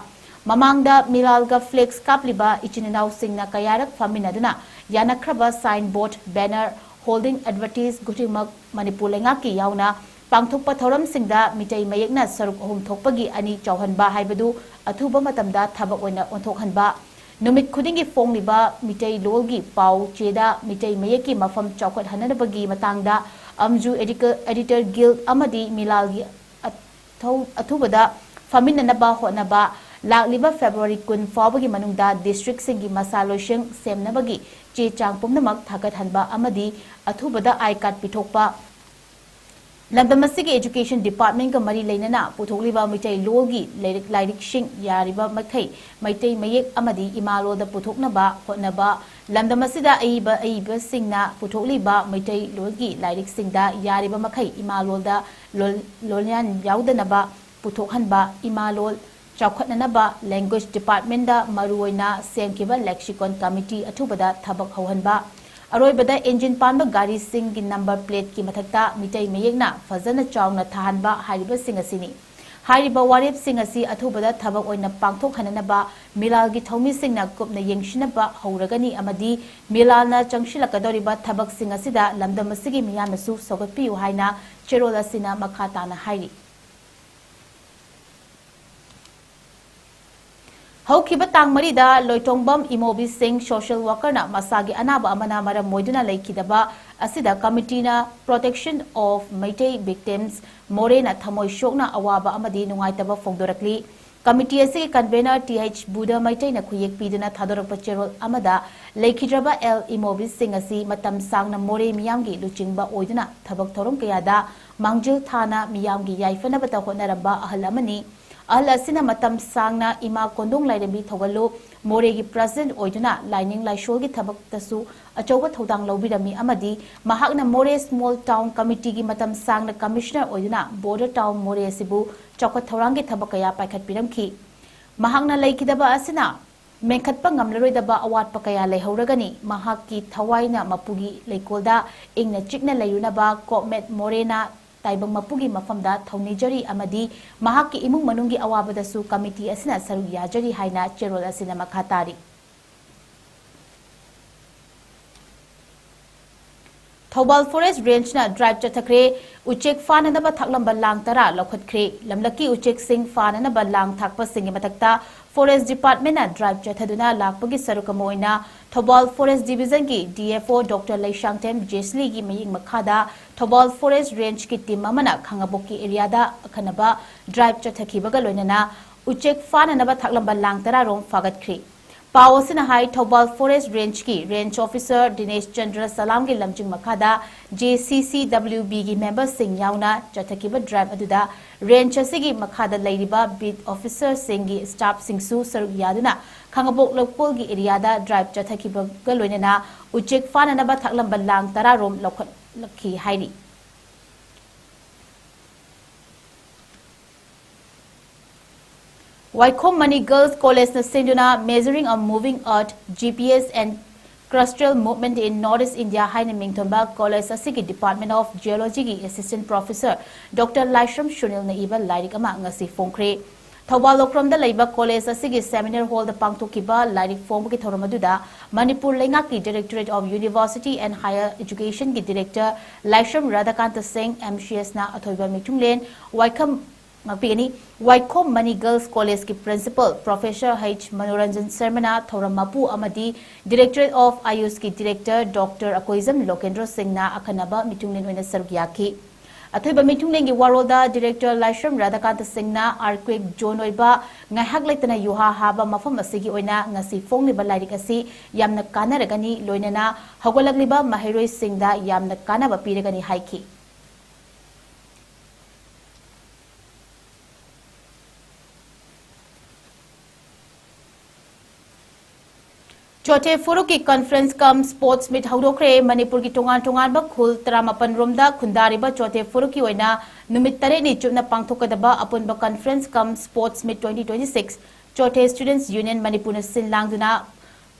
ꯃꯃꯥꯡꯗ ꯃꯤꯂꯥꯜꯒ flex ꯀꯥꯞꯂꯤꯕ ꯏꯆꯤꯟ ꯏꯅꯥꯎꯁꯤꯡꯅ ꯀꯌꯥꯔꯛ ꯐꯝꯃꯤꯟꯅꯗꯨꯅ ꯌꯥꯅꯈ꯭ꯔꯕ sign board, banner, holding advertise ꯈꯨꯗꯤꯡꯃꯛ ꯃꯅꯤꯄꯨꯔ ꯂꯩꯉꯥꯛꯀꯤ ꯌꯥꯎꯅ ꯄꯥꯡꯊꯣꯛꯄ ꯊꯧꯔꯝꯁꯤꯡꯗ ꯃꯤꯇꯩ ꯃꯌꯦꯛꯅ ꯁꯔꯨꯛ ꯑꯍꯨꯝ ꯊꯣꯛꯄꯒꯤ ꯑꯅꯤ ꯆꯥꯎꯍꯟꯕ ꯍꯥꯏꯕꯗꯨ ꯑꯊꯨꯕ ꯃꯇꯝꯗ ꯊꯕꯛ ꯑꯣꯏꯅ ꯑꯣꯟꯊꯣꯛꯍꯟꯕ, ꯅꯨꯃꯤꯠ ꯈꯨꯗꯤꯡꯒꯤ ꯐꯣꯡꯂꯤꯕ ꯃꯤꯇꯩ ꯂꯣꯜꯒꯤ ꯄꯥꯎ ꯆꯦꯗ ꯃꯤꯇꯩ ꯃꯌꯦꯛꯀꯤ ꯃꯐꯝ ꯆꯥꯎꯈꯠꯍꯟꯅꯅꯕꯒꯤ ꯃꯇꯥꯡꯗ ꯑꯝꯖꯨ Edica-, Editor Guild ꯑꯃꯗꯤ ꯃꯤꯂꯥꯜꯒꯤ ꯑꯊꯧ-, ꯑꯊꯨꯕꯗ ꯐꯝꯃꯤꯟꯅꯅꯕ ꯍꯣꯠꯅꯕ, ꯂꯥꯛꯂꯤꯕ February ꯀꯨꯟ ꯐꯥꯎꯕꯒꯤ ꯃꯅꯨꯡꯗ districtꯁꯤꯡꯒꯤ ꯃꯁꯥ ꯂꯣꯏꯁꯪ ꯁꯦꯝꯅꯕꯒꯤ ꯆꯦ ꯆꯥꯡ ꯄꯨꯝꯅꯃꯛ ꯊꯥꯒꯠꯍꯟꯕ ꯑꯃꯗꯤ ꯑꯊꯨꯕꯗ I card ꯄꯤꯊꯣꯛꯄ, ꯂꯝꯗꯝ ꯑꯁꯤꯒꯤ Education Department ꯀ ꯃꯔꯤ ꯂꯩꯅꯅ ꯄꯨꯊꯣꯛꯂꯤꯕ ꯃꯩꯇꯩ ꯂꯣꯜꯒꯤ ꯂꯥꯏꯔꯤꯛ, ꯂꯥꯏꯔꯤꯛꯁꯤꯡ ꯌꯥꯔꯤꯕ ꯃꯈꯩ ꯃꯩꯇꯩ ꯃꯌꯦꯛ ꯑꯃꯗꯤ ꯏꯃꯥ ꯂꯣꯜꯗ ꯄꯨꯊꯣꯛꯅꯕ ꯍꯣꯠꯅꯕ, ꯂꯝꯗꯝ ꯑꯁꯤꯗ ꯑꯏꯕ, ꯑꯏꯕꯁꯤꯡꯅ ꯄꯨꯊꯣꯛꯂꯤꯕ ꯃꯩꯇꯩ ꯂꯣꯜꯒꯤ ꯂꯥꯏꯔꯤꯛꯁꯤꯡꯗ ꯌꯥꯔꯤꯕ ꯃꯈꯩ ꯏꯃꯥ ꯂꯣꯜꯗ ꯂꯣꯜ, ꯂꯣꯜꯌꯥꯟ ꯌꯥꯎꯗꯅꯕ ꯄꯨꯊꯣꯛꯍꯟꯕ, ꯏꯃꯥ ꯂꯣꯜ ꯆꯥꯎꯈꯠꯅꯅꯕ Language Department ꯗ ꯃꯔꯨꯑꯣꯏꯅ ꯁꯦꯝꯈꯤꯕ Lexicon Committee ꯑꯊꯨꯕꯗ ꯊꯕꯛ ꯍꯧꯍꯟꯕ, ꯑꯔꯣꯏꯕꯗ engine ꯄꯥꯟꯕ ꯒꯥꯔꯤꯁꯤꯡꯒꯤ number plate ꯀꯤ ꯃꯊꯛꯇ ꯃꯤꯇꯩ ꯃꯌꯦꯛꯅ ꯐꯖꯅ ꯆꯥꯎꯅ ꯊꯥꯍꯟꯕ ꯍꯥꯏꯔꯤꯕꯁꯤꯡ ꯑꯁꯤꯅꯤ꯫ ꯍꯥꯏꯔꯤꯕ ꯋꯥꯔꯦꯞꯁꯤꯡ ꯑꯁꯤ ꯑꯊꯨꯕꯗ ꯊꯕꯛ ꯑꯣꯏꯅ ꯄꯥꯡꯊꯣꯛꯍꯟꯅꯅꯕ ꯃꯤꯂꯥꯜꯒꯤ ꯊꯧꯃꯤꯁꯤꯡꯅ ꯀꯨꯞꯅ ꯌꯦꯡꯁꯤꯟꯅꯕ ꯍꯧꯔꯒꯅꯤ ꯑꯃꯗꯤ ꯃꯤꯂꯥꯜꯅ ꯆꯪꯁꯤꯜꯂꯛꯀꯗꯧꯔꯤꯕ ꯊꯕꯛꯁꯤꯡ ꯑꯁꯤꯗ ꯂꯝꯗꯝ ꯑꯁꯤꯒꯤ ꯃꯤꯌꯥꯝꯅꯁꯨ ꯁꯧꯒꯠꯄꯤꯌꯨ ꯍꯥꯏꯅ ꯆꯦꯔꯣꯜ ꯑꯁꯤꯅ ꯃꯈꯥ ꯇꯥꯅ ꯍꯥꯏꯔꯤ꯫ ꯍꯧꯈꯤꯕ ꯇꯥꯡ ꯃꯔꯤꯗ ꯂꯣꯏꯇꯣꯡꯕꯝ ꯏꯃꯣꯕꯤ ꯁꯤꯡ, social worker ꯅ ꯃꯁꯥꯒꯤ ꯑꯅꯥꯕ ꯑꯃꯅ ꯃꯔꯝ ꯑꯣꯏꯗꯨꯅ ꯂꯩꯈꯤꯗꯕ ꯑꯁꯤꯗ committee ꯅ Protection of Meitei Victims ꯃꯣꯔꯦꯅ ꯊꯃꯣꯏ ꯁꯣꯛꯅ ꯑꯋꯥꯕ ꯑꯃꯗꯤ ꯅꯨꯡꯉꯥꯏꯇꯕ ꯐꯣꯡꯗꯣꯔꯛꯂꯤ꯫ Committee ꯑꯁꯤꯒꯤ convener ꯇꯤ ꯑꯩꯆ ꯕꯨꯙ ꯃꯩꯇꯩꯅ ꯈꯨꯌꯦꯛ ꯄꯤꯗꯨꯅ ꯊꯥꯗꯣꯔꯛꯄ ꯆꯦꯔꯣꯜ ꯑꯃꯗ ꯂꯩꯈꯤꯗ꯭ꯔꯕ ꯑꯦꯜ ꯏꯃꯣꯕꯤ ꯁꯤꯡ ꯑꯁꯤ ꯃꯇꯝ ꯁꯥꯡꯅ ꯃꯣꯔꯦ ꯃꯤꯌꯥꯝꯒꯤ ꯂꯨꯆꯤꯡꯕ ꯑꯣꯏꯗꯨꯅ ꯊꯕꯛ ꯊꯧꯔꯝ ꯀꯌꯥꯗ ꯃꯥꯡꯖꯤꯜ ꯊꯥꯅ ꯃꯤꯌꯥꯝꯒꯤ ꯌꯥꯏꯐꯅꯕꯇ ꯍꯣꯠꯅꯔꯝꯕ ꯑꯍꯜ ꯑꯃꯅꯤ꯫ ꯑꯍꯜ ꯑꯁꯤꯅ ꯃꯇꯝ ꯁꯥꯡꯅ ꯏꯃꯥ ꯀꯣꯟꯗꯣꯡ ꯂꯥꯏꯔꯦꯝꯕꯤ ꯊꯧꯒꯜꯂꯨ ꯃꯣꯔꯦꯒꯤ president ꯑꯣꯏꯗꯨꯅ ꯂꯥꯏꯅꯤꯡ ꯂꯥꯏꯁꯣꯜꯒꯤ ꯊꯕꯛꯇꯁꯨ ꯑꯆꯧꯕ ꯊꯧꯗꯥꯡ ꯂꯧꯕꯤꯔꯝꯃꯤ ꯑꯃꯗꯤ ꯃꯍꯥꯛꯅ ꯃꯣꯔꯦ small town committee ꯒꯤ ꯃꯇꯝ ꯁꯥꯡꯅ commissioner ꯑꯣꯏꯗꯨꯅ border town ꯃꯣꯔꯦ ꯑꯁꯤꯕꯨ ꯆꯥꯎꯈꯠ ꯊꯧꯔꯥꯡꯒꯤ ꯊꯕꯛ ꯀꯌꯥ ꯄꯥꯏꯈꯠꯄꯤꯔꯝꯈꯤ꯫ ꯃꯍꯥꯛꯅ ꯂꯩꯈꯤꯗꯕ ꯑꯁꯤꯅ ꯃꯦꯟꯈꯠꯄ ꯉꯝꯂꯔꯣꯏꯗꯕ ꯑꯋꯥꯠꯄ ꯀꯌꯥ ꯂꯩꯍꯧꯔꯒꯅꯤ꯫ ꯃꯍꯥꯛꯀꯤ ꯊꯋꯥꯏꯅ ꯃꯄꯨꯒꯤ ꯂꯩꯀꯣꯜꯗ ꯏꯪꯅ ꯆꯤꯛꯅ ꯂꯩꯔꯨꯅꯕ ꯀꯣꯛꯃꯦꯠ ꯃꯣꯔꯦꯅ ꯇꯥꯏꯕꯪ ꯃꯄꯨꯒꯤ ꯃꯐꯝꯗ ꯊꯧꯅꯤꯖꯔꯤ ꯑꯃꯗꯤ ꯃꯍꯥꯛꯀꯤ ꯏꯃꯨꯡ ꯃꯅꯨꯡꯒꯤ ꯑꯋꯥꯕꯗꯁꯨ committee ꯑꯁꯤꯅ ꯁꯔꯨꯛ ꯌꯥꯖꯔꯤ ꯍꯥꯏꯅ ꯆꯦꯔꯣꯜ ꯑꯁꯤꯅ ꯃꯈꯥ ꯇꯥꯔꯤ꯫ ꯊꯧꯕꯥꯜ Forest Range ꯅ drive ꯆꯠꯊꯈ꯭ꯔꯦ꯫ ꯎꯆꯦꯛ ꯐꯥꯅꯅꯕ ꯊꯥꯛꯂꯝꯕ ꯂꯥꯡ ꯇꯔꯥ ꯂꯧꯈꯠꯈ꯭ꯔꯦ꯫ ꯂꯝꯂꯛꯀꯤ ꯎꯆꯦꯛꯁꯤꯡ ꯐꯥꯅꯅꯕ ꯂꯥꯡ ꯊꯥꯛꯄꯁꯤꯡꯒꯤ ꯃꯊꯛꯇ Forest Department ꯅ drive ꯆꯠꯊꯗꯨꯅ ꯂꯥꯛꯄꯒꯤ ꯁꯔꯨꯛ ꯑꯃ ꯑꯣꯏꯅ ꯊꯧꯕꯥꯜ Forest Division ꯒꯤ D F O Doctor Leishangthem ꯖꯦꯁꯂꯤꯒꯤ ꯃꯌꯦꯡ ꯃꯈꯥꯗ ꯊꯧꯕꯥꯜ Forest Range ꯀꯤ team ꯑꯃꯅ ꯈꯥꯉꯕꯣꯛꯀꯤ area ꯗ ꯑꯈꯟꯅꯕ drive ꯆꯠꯊꯈꯤꯕꯒ ꯂꯣꯏꯅꯅ ꯎꯆꯦꯛ ꯐꯥꯅꯅꯕ ꯊꯥꯛꯂꯝꯕ ꯂꯥꯡ ꯇꯔꯥ ꯔꯣꯝ ꯐꯥꯒꯠꯈ꯭ꯔꯦ꯫ ꯄꯥꯎ ꯑꯁꯤꯅ ꯍꯥꯏ, ꯊꯧꯕꯥꯜ ꯐꯣꯔꯦꯁ ꯔꯦꯟꯖꯀꯤ ꯔꯦꯟꯖ ꯑꯣꯐꯤꯁꯥꯔ ꯗꯤꯅꯦꯁ ꯆꯟꯗ꯭ꯔ ꯁꯂꯥꯝꯒꯤ ꯂꯝꯖꯤꯡ ꯃꯈꯥꯗ ꯖꯦ ꯁꯤ ꯁꯤ ꯗꯕ꯭ꯂꯤꯎ ꯕꯤꯒꯤ ꯃꯦꯝꯕꯔꯁꯤꯡ ꯌꯥꯎꯅ ꯆꯠꯊꯈꯤꯕ ꯗ꯭ꯔꯥꯏꯚ ꯑꯗꯨꯗ ꯔꯦꯟꯖ ꯑꯁꯤꯒꯤ ꯃꯈꯥꯗ ꯂꯩꯔꯤꯕ ꯕꯤꯠ ꯑꯣꯐꯤꯁꯥꯔꯁꯤꯡꯒꯤ ꯁ꯭ꯇꯥꯐꯁꯤꯡꯁꯨ ꯁꯔꯨꯛ ꯌꯥꯗꯨꯅ ꯈꯥꯉꯕꯣꯛ ꯂꯧꯀꯣꯜꯒꯤ ꯑꯦꯔꯤꯌꯥꯗ ꯗ꯭ꯔꯥꯏꯚ ꯆꯠꯊꯈꯤꯕꯒ ꯂꯣꯏꯅꯅ ꯎꯆꯦꯛ ꯐꯥꯅꯅꯕ ꯊꯥꯛꯂꯝꯕ ꯂꯥꯡ ꯇꯔꯥ ꯔꯣꯝ ꯂꯧꯈꯠꯂꯛꯈꯤ ꯍꯥꯏꯔꯤ꯫ ꯋꯥꯏꯈꯣꯝ ꯃꯅꯤ ꯒꯔꯜꯁ ꯀꯣꯂꯦꯖꯅ ꯁꯤꯟꯗꯨꯅ Measuring a Moving Earth, G P S and Crustal Movement in Northeast India ꯍꯥꯏꯅ ꯃꯤꯡꯊꯣꯟꯕ ꯀꯣꯂꯦꯖ ꯑꯁꯤꯒꯤ Department of Geologyꯒꯤ Assistant Professor Doctor ꯂꯥꯏꯁ꯭ꯔꯝ ꯁꯨꯅꯤꯜꯅ ꯏꯕ ꯂꯥꯏꯔꯤꯛ ꯑꯃ ꯉꯁꯤ ꯐꯣꯡꯈ꯭ꯔꯦ꯫ ꯊꯧꯕꯥꯜ ꯂꯣꯛꯀ꯭ꯔꯝꯗ ꯂꯩꯕ ꯀꯣꯂꯦꯖ ꯑꯁꯤꯒꯤ seminar hallꯗ ꯄꯥꯡꯊꯣꯛꯈꯤꯕ ꯂꯥꯏꯔꯤꯛ ꯐꯣꯡꯕꯒꯤ ꯊꯧꯔꯝ ꯑꯗꯨꯗ ꯃꯅꯤꯄꯨꯔ ꯂꯩꯉꯥꯛꯀꯤ Directorate of University and Higher Educationꯒꯤ Director ꯂꯥꯏꯁ꯭ꯔꯝ ꯔꯥꯙꯥꯀꯥꯟꯇ ꯁꯤꯡ, M C Sꯅ ꯑꯊꯣꯏꯕ ꯃꯤꯊꯨꯡꯂꯦꯟ ꯋꯥꯏꯈꯝ ꯉꯥꯛꯄꯤꯒꯅꯤ꯫ ꯋꯥꯏꯈꯣꯝ ꯃꯅꯤ ꯒꯔꯜꯁ ꯀꯣꯂꯦꯖꯀꯤ Principal Professor H ꯃꯅꯣꯔꯟꯖꯟ ꯁꯔꯃꯅ ꯊꯧꯔꯝ ꯃꯄꯨ ꯑꯃꯗꯤ Directorate of Ayushꯀꯤ Director Doctor Akoijam ꯂꯣꯀꯦꯟꯗ꯭ꯔꯣ ꯁꯤꯡꯅ ꯑꯈꯟꯅꯕ ꯃꯤꯊꯨꯡꯂꯦꯟ ꯑꯣꯏꯅ ꯁꯔꯨꯛ ꯌꯥꯈꯤ꯫ ꯑꯊꯣꯏꯕ ꯃꯤꯊꯨꯡꯂꯦꯟꯒꯤ ꯋꯥꯔꯣꯜꯗ Director ꯂꯥꯏꯁ꯭ꯔꯝ ꯔꯥꯙꯥꯀꯥꯟꯇ ꯁꯤꯡꯅ earthquake zone ꯑꯣꯏꯕ ꯉꯥꯏꯍꯥꯛ ꯂꯩꯇꯅ ꯌꯨꯍꯥ ꯍꯥꯕ ꯃꯐꯝ ꯑꯁꯤꯒꯤ ꯑꯣꯏꯅ ꯉꯁꯤ ꯐꯣꯡꯂꯤꯕ ꯂꯥꯏꯔꯤꯛ ꯑꯁꯤ ꯌꯥꯝꯅ ꯀꯥꯟꯅꯔꯒꯅꯤ, ꯂꯣꯏꯅꯅ ꯍꯧꯒꯠꯂꯛꯂꯤꯕ ꯃꯍꯩꯔꯣꯏꯁꯤꯡꯗ ꯌꯥꯝꯅ ꯀꯥꯟꯅꯕ ꯄꯤꯔꯒꯅꯤ ꯍꯥꯏꯈꯤ꯫ ꯆꯣꯊꯦ ꯐꯨꯔꯨꯞꯀꯤ Conference cum Sports Meet ꯍꯧꯗꯣꯛꯈ꯭ꯔꯦ꯫ ꯃꯅꯤꯄꯨꯔꯒꯤ ꯇꯣꯉꯥꯟ ꯇꯣꯉꯥꯟꯕ ꯈꯨꯜ ꯇꯔꯥꯃꯥꯄꯟ ꯔꯣꯝꯗ ꯈꯨꯟꯗꯥꯔꯤꯕ ꯆꯣꯊꯦ ꯐꯨꯔꯨꯞꯀꯤ ꯑꯣꯏꯅ ꯅꯨꯃꯤꯠ ꯇꯔꯦꯠꯅꯤ ꯆꯨꯞꯅ ꯄꯥꯡꯊꯣꯛꯀꯗꯕ ꯑꯄꯨꯟꯕ Conference cum Sports Meet twenty twenty-six ꯆꯣꯊꯦ Students Union ꯃꯅꯤꯄꯨꯔꯅ ꯁꯤꯟ ꯂꯥꯡꯗꯨꯅ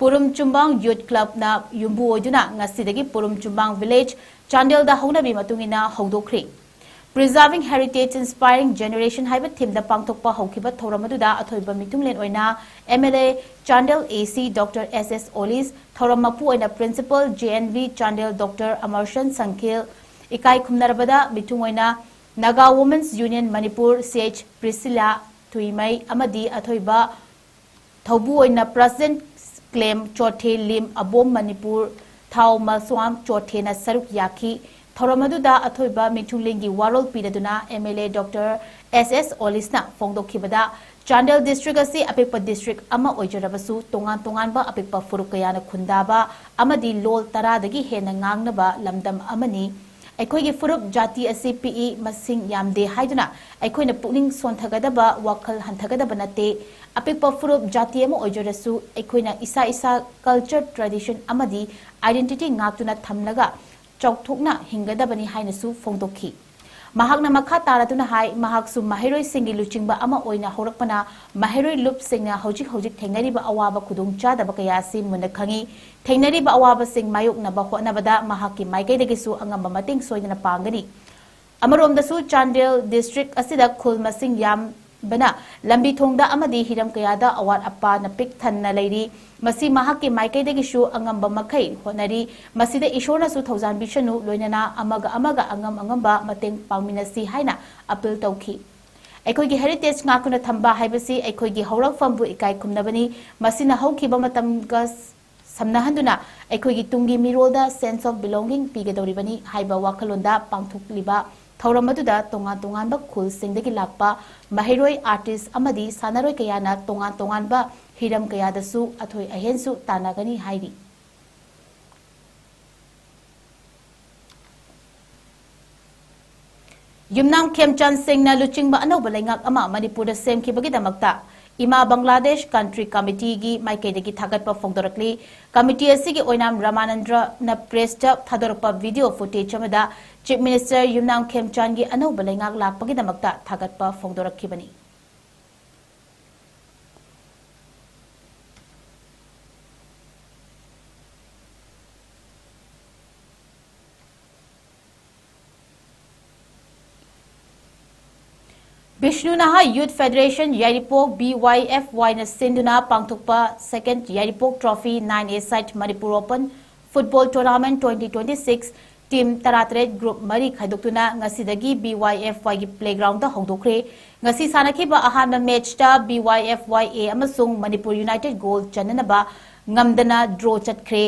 ꯄꯨꯔꯨꯝ ꯆꯨꯝꯕꯥꯡ Youth Clubꯅ ꯌꯨꯝꯕꯨ ꯑꯣꯏꯗꯨꯅ ꯉꯁꯤꯗꯒꯤ ꯄꯨꯔꯨꯝ ꯆꯨꯝꯕꯥꯡ Village ꯆꯥꯟꯗꯦꯜꯗ ꯍꯧꯅꯕꯤ ꯃꯇꯨꯡ ꯏꯟꯅ ꯍꯧꯗꯣꯛꯈ꯭ꯔꯦ꯫ Preserving Heritage, Inspiring Generation ꯍꯥꯏꯕ themeꯗ ꯄꯥꯡꯊꯣꯛꯄ ꯍꯧꯈꯤꯕ ꯊꯧꯔꯝ ꯑꯗꯨꯗ ꯑꯊꯣꯏꯕ ꯃꯤꯊꯨꯡꯂꯦꯟ ꯑꯣꯏꯅ M L A Chandel A C Doctor S S Olis, ꯊꯧꯔꯝ ꯃꯄꯨ ꯑꯣꯏꯅ Principal J N V Chandel Doctor ꯑꯃꯔꯁꯟ ꯁꯪꯈꯤꯜ, ꯏꯀꯥꯏ ꯈꯨꯝꯅꯔꯕꯗ ꯃꯤꯊꯨꯡ ꯑꯣꯏꯅ Naga Women's Union Manipur C H Priscilla ꯊꯨꯏꯃꯩ ꯑꯃꯗꯤ ꯑꯊꯣꯏꯕ ꯊꯧꯕꯨ ꯑꯣꯏꯅ President Claim ꯆꯣꯊꯦ ꯂꯤꯝ ꯑꯕꯣꯝ ꯃꯅꯤꯄꯨꯔ ꯊꯥꯎ ꯃꯜꯁ꯭ꯋꯥꯝ ꯆꯣꯊꯦꯅ ꯁꯔꯨꯛ ꯌꯥꯈꯤ꯫ ꯊꯧꯔꯝ ꯑꯗꯨꯗ ꯑꯊꯣꯏꯕ ꯃꯤꯊꯨꯡꯂꯦꯟꯒꯤ ꯋꯥꯔꯣꯜ ꯄꯤꯔꯗꯨꯅ M L A Doctor S S Olisꯅ ꯐꯣꯡꯗꯣꯛꯈꯤꯕꯗ, ꯆꯥꯟꯗꯦꯜ ꯗꯤꯁꯇ꯭ꯔꯤꯛ ꯑꯁꯤ ꯑꯄꯤꯛꯄ ꯗꯤꯁꯇ꯭ꯔꯤꯛ ꯑꯃ ꯑꯣꯏꯖꯔꯕꯁꯨ, ꯇꯣꯉꯥꯟ ꯇꯣꯉꯥꯟꯕ ꯑꯄꯤꯛꯄ ꯐꯨꯔꯨꯞ ꯀꯌꯥꯅ ꯈꯨꯟꯗꯥꯕ ꯑꯃꯗꯤ ꯂꯣꯜ ꯇꯔꯥꯗꯒꯤ ꯍꯦꯟꯅ ꯉꯥꯡꯅꯕ ꯂꯝꯗꯝ ꯑꯃꯅꯤ꯫ ꯑꯩꯈꯣꯏꯒꯤ ꯐꯨꯔꯨꯞ ꯖꯥꯇꯤ ꯑꯁꯤ ꯄꯤꯛꯏ, ꯃꯁꯤꯡ ꯌꯥꯝꯗꯦ ꯍꯥꯏꯗꯨꯅ ꯑꯩꯈꯣꯏꯅ ꯄꯨꯛꯅꯤꯡ ꯁꯣꯟꯊꯒꯗꯕ, ꯋꯥꯈꯜ ꯍꯟꯊꯒꯗꯕ ꯅꯠꯇꯦ꯫ ꯑꯄꯤꯛꯄ ꯐꯨꯔꯨꯞ ꯖꯥꯇꯤ ꯑꯃ ꯑꯣꯏꯖꯔꯁꯨ, ꯑꯩꯈꯣꯏꯅ ꯏꯁꯥ ꯏꯁꯥ ꯀꯜꯆꯔ, ꯇ꯭ꯔꯦꯗꯤꯁꯟ ꯑꯃꯗꯤ ꯑꯥꯏꯗꯦꯟꯇꯤꯇꯤ ꯉꯥꯛꯇꯨꯅ ꯊꯝꯂꯒ ꯆꯥꯎꯊꯣꯛꯅ ꯍꯤꯡꯒꯗꯕꯅꯤ ꯍꯥꯏꯅꯁꯨ ꯐꯣꯡꯗꯣꯛꯈꯤ꯫ ꯃꯍꯥꯛꯅ ꯃꯈꯥ ꯇꯥꯔꯗꯨꯅ ꯍꯥꯏ, ꯃꯍꯥꯛꯁꯨ ꯃꯍꯩꯔꯣꯏꯁꯤꯡꯒꯤ ꯂꯨꯆꯤꯡꯕ ꯑꯃ ꯑꯣꯏꯅ ꯍꯧꯔꯛꯄꯅ ꯃꯍꯩꯔꯣꯏ ꯂꯨꯞꯁꯤꯡꯅ ꯍꯧꯖꯤꯛ ꯍꯧꯖꯤꯛ ꯊꯦꯡꯅꯔꯤꯕ ꯑꯋꯥꯕ ꯈꯨꯗꯣꯡꯆꯥꯗꯕ ꯀꯌꯥ ꯑꯁꯤ ꯃꯨꯟꯅ ꯈꯪꯏ꯫ ꯊꯦꯡꯅꯔꯤꯕ ꯑꯋꯥꯕꯁꯤꯡ ꯃꯥꯌꯣꯛꯅꯕ ꯍꯣꯠꯅꯕꯗ ꯃꯍꯥꯛꯀꯤ ꯃꯥꯏꯀꯩꯗꯒꯤꯁꯨ ꯑꯉꯝꯕ ꯃꯇꯦꯡ ꯁꯣꯏꯗꯅ ꯄꯥꯡꯒꯅꯤ꯫ ꯑꯃꯔꯣꯝꯗꯁꯨ ꯆꯥꯟꯗꯦꯜ ꯗꯤꯁꯇ꯭ꯔꯤꯛ ꯑꯁꯤꯗ ꯈꯨꯜ ꯃꯁꯤꯡ ꯌꯥꯝꯕꯅ ꯂꯝꯕꯤ ꯊꯣꯡꯗ ꯑꯃꯗꯤ ꯍꯤꯔꯝ ꯀꯌꯥꯗ ꯑꯋꯥꯠ ꯑꯄꯥꯅ ꯄꯤꯛ ꯊꯟꯅ ꯂꯩꯔꯤ꯫ ꯃꯁꯤ ꯃꯍꯥꯛꯀꯤ ꯃꯥꯏꯀꯩꯗꯒꯤꯁꯨ ꯑꯉꯝꯕ ꯃꯈꯩ ꯍꯣꯠꯅꯔꯤ꯫ ꯃꯁꯤꯗ ꯏꯁꯣꯔꯅꯁꯨ ꯊꯧꯖꯥꯟꯕꯤꯁꯅꯨ, ꯂꯣꯏꯅꯅ ꯑꯃꯒ ꯑꯃꯒ ꯑꯉꯝ ꯑꯉꯝꯕ ꯃꯇꯦꯡ ꯄꯥꯡꯃꯤꯟꯅꯁꯤ ꯍꯥꯏꯅ ꯑꯄꯤꯜ ꯇꯧꯈꯤ꯫ ꯑꯩꯈꯣꯏꯒꯤ ꯍꯦꯔꯤꯇꯦꯖ ꯉꯥꯛꯇꯨꯅ ꯊꯝꯕ ꯍꯥꯏꯕꯁꯤ ꯑꯩꯈꯣꯏꯒꯤ ꯍꯧꯔꯛꯐꯝꯕꯨ ꯏꯀꯥꯏ ꯈꯨꯝꯅꯕꯅꯤ꯫ ꯃꯁꯤꯅ ꯍꯧꯈꯤꯕ ꯃꯇꯝꯒ ꯁꯝꯅꯍꯟꯗꯨꯅ ꯑꯩꯈꯣꯏꯒꯤ ꯇꯨꯡꯒꯤ ꯃꯤꯔꯣꯜꯗ sense of belonging ꯄꯤꯒꯗꯧꯔꯤꯕꯅꯤ ꯍꯥꯏꯕ ꯋꯥꯈꯜꯂꯣꯟꯗ ꯄꯥꯡꯊꯣꯛꯂꯤꯕ ꯊꯧꯔꯝ ꯑꯗꯨꯗ ꯇꯣꯉꯥꯟ ꯇꯣꯉꯥꯟꯕ ꯈꯨꯜꯁꯤꯡꯗꯒꯤ ꯂꯥꯛꯄ ꯃꯍꯩꯔꯣꯏ, ꯑꯥꯔꯇꯤꯁ ꯑꯃꯗꯤ ꯁꯥꯟꯅꯔꯣꯏ ꯀꯌꯥꯅ ꯇꯣꯉꯥꯟ ꯇꯣꯉꯥꯟꯕ ꯍꯤꯔꯝ ꯀꯌꯥꯗꯁꯨ ꯑꯊꯣꯏ ꯑꯍꯦꯟꯁꯨ ꯇꯥꯟꯅꯒꯅꯤ ꯍꯥꯏꯔꯤ꯫ ꯌꯨꯝꯅꯥꯝ ꯈꯦꯝꯆꯥꯟ ꯁꯤꯡꯅ ꯂꯨꯆꯤꯡꯕ ꯑꯅꯧꯕ ꯂꯩꯉꯥꯛ ꯑꯃ ꯃꯅꯤꯄꯨꯔꯗ ꯁꯦꯝꯈꯤꯕꯒꯤꯗꯃꯛꯇ ꯏꯃꯥ ꯕꯪꯒ꯭ꯂꯥꯗꯦꯁ ꯀꯟꯇ꯭ꯔꯤ ꯀꯃꯤꯇꯤꯒꯤ ꯃꯥꯏꯀꯩꯗꯒꯤ ꯊꯥꯒꯠꯄ ꯐꯣꯡꯗꯣꯔꯛꯂꯤ꯫ ꯀꯃꯤꯇꯤ ꯑꯁꯤꯒꯤ ꯑꯣꯏꯅꯥꯝ ꯔꯃꯥꯅꯟꯗ꯭ꯔꯅ ꯄ꯭ꯔꯦꯁꯇ ꯊꯥꯗꯣꯔꯛꯄ ꯚꯤꯗꯤꯑꯣ ꯐꯨꯇꯦꯖ ꯑꯃꯗ ꯆꯤꯐ ꯃꯤꯅꯤꯁꯇꯔ ꯌꯨꯝꯅꯥꯝ ꯈꯦꯝꯆꯥꯟꯒꯤ ꯑꯅꯧꯕ ꯂꯩꯉꯥꯛ ꯂꯥꯛꯄꯒꯤꯗꯃꯛꯇ ꯊꯥꯒꯠꯄ ꯐꯣꯡꯗꯣꯔꯛꯈꯤꯕꯅꯤ꯫ ꯕꯤꯁꯅꯨ ꯅꯍꯥ ꯌꯨꯊ ꯐꯦꯗꯔꯦꯁꯟ ꯌꯥꯏꯔꯤꯄꯣꯛ, B Y F Y ꯅ ꯁꯤꯟꯗꯨꯅ ꯄꯥꯡꯊꯣꯛꯄ second Yairipok Trophy nine A side Manipur Open Football Tournament twenty twenty six team ꯇꯔꯥꯇꯔꯦꯠ group ꯃꯔꯤ ꯈꯥꯏꯗꯣꯛꯇꯨꯅ ꯉꯁꯤꯗꯒꯤ B Y F Y ꯒꯤ playground ꯗ ꯍꯧꯗꯣꯛꯈ꯭ꯔꯦ꯫ ꯉꯁꯤ ꯁꯥꯟꯅꯈꯤꯕ ꯑꯍꯥꯟꯕ match ꯇ B Y F Y A ꯑꯃꯁꯨꯡ ꯃꯅꯤꯄꯨꯔ United goal ꯆꯟꯅꯅꯕ ꯉꯝꯗꯅ draw ꯆꯠꯈ꯭ꯔꯦ꯫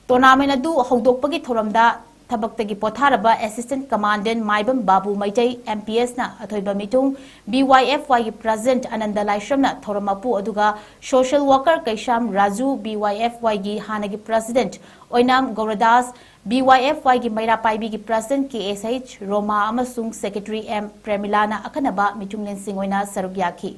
Tournament ꯑꯗꯨ ꯍꯧꯗꯣꯛꯄꯒꯤ ꯊꯧꯔꯝꯗ ꯊꯕꯛꯇꯒꯤ ꯄꯣꯊꯥꯔꯕ Assistant Commandant ꯃꯥꯏꯕꯝ ꯕꯥꯕꯨ ꯃꯩꯇꯩ, M P S ꯅ ꯑꯊꯣꯏꯕ ꯃꯤꯊꯨꯡ, B Y F Y ꯒꯤ President ꯑꯅꯟꯗ ꯂꯥꯏꯁ꯭ꯔꯝꯅ ꯊꯧꯔꯝ ꯃꯄꯨ, ꯑꯗꯨꯒ Social Worker ꯀꯩꯁꯥꯝ Raju, B Y F Y ꯒꯤ ꯍꯥꯟꯅꯒꯤ President ꯑꯣꯏꯅꯥꯝ ꯒꯧꯔꯗꯥꯁ, B Y F Y ꯒꯤ ꯃꯩꯔꯥ ꯄꯥꯏꯕꯤꯒꯤ President K S H ꯔꯣꯃꯥ ꯑꯃꯁꯨꯡ Secretary M ꯄ꯭ꯔꯦꯃꯤꯂꯥꯅ ꯑꯈꯟꯅꯕ ꯃꯤꯊꯨꯡꯂꯦꯟꯁꯤꯡ ꯑꯣꯏꯅ ꯁꯔꯨꯛ ꯌꯥꯈꯤ꯫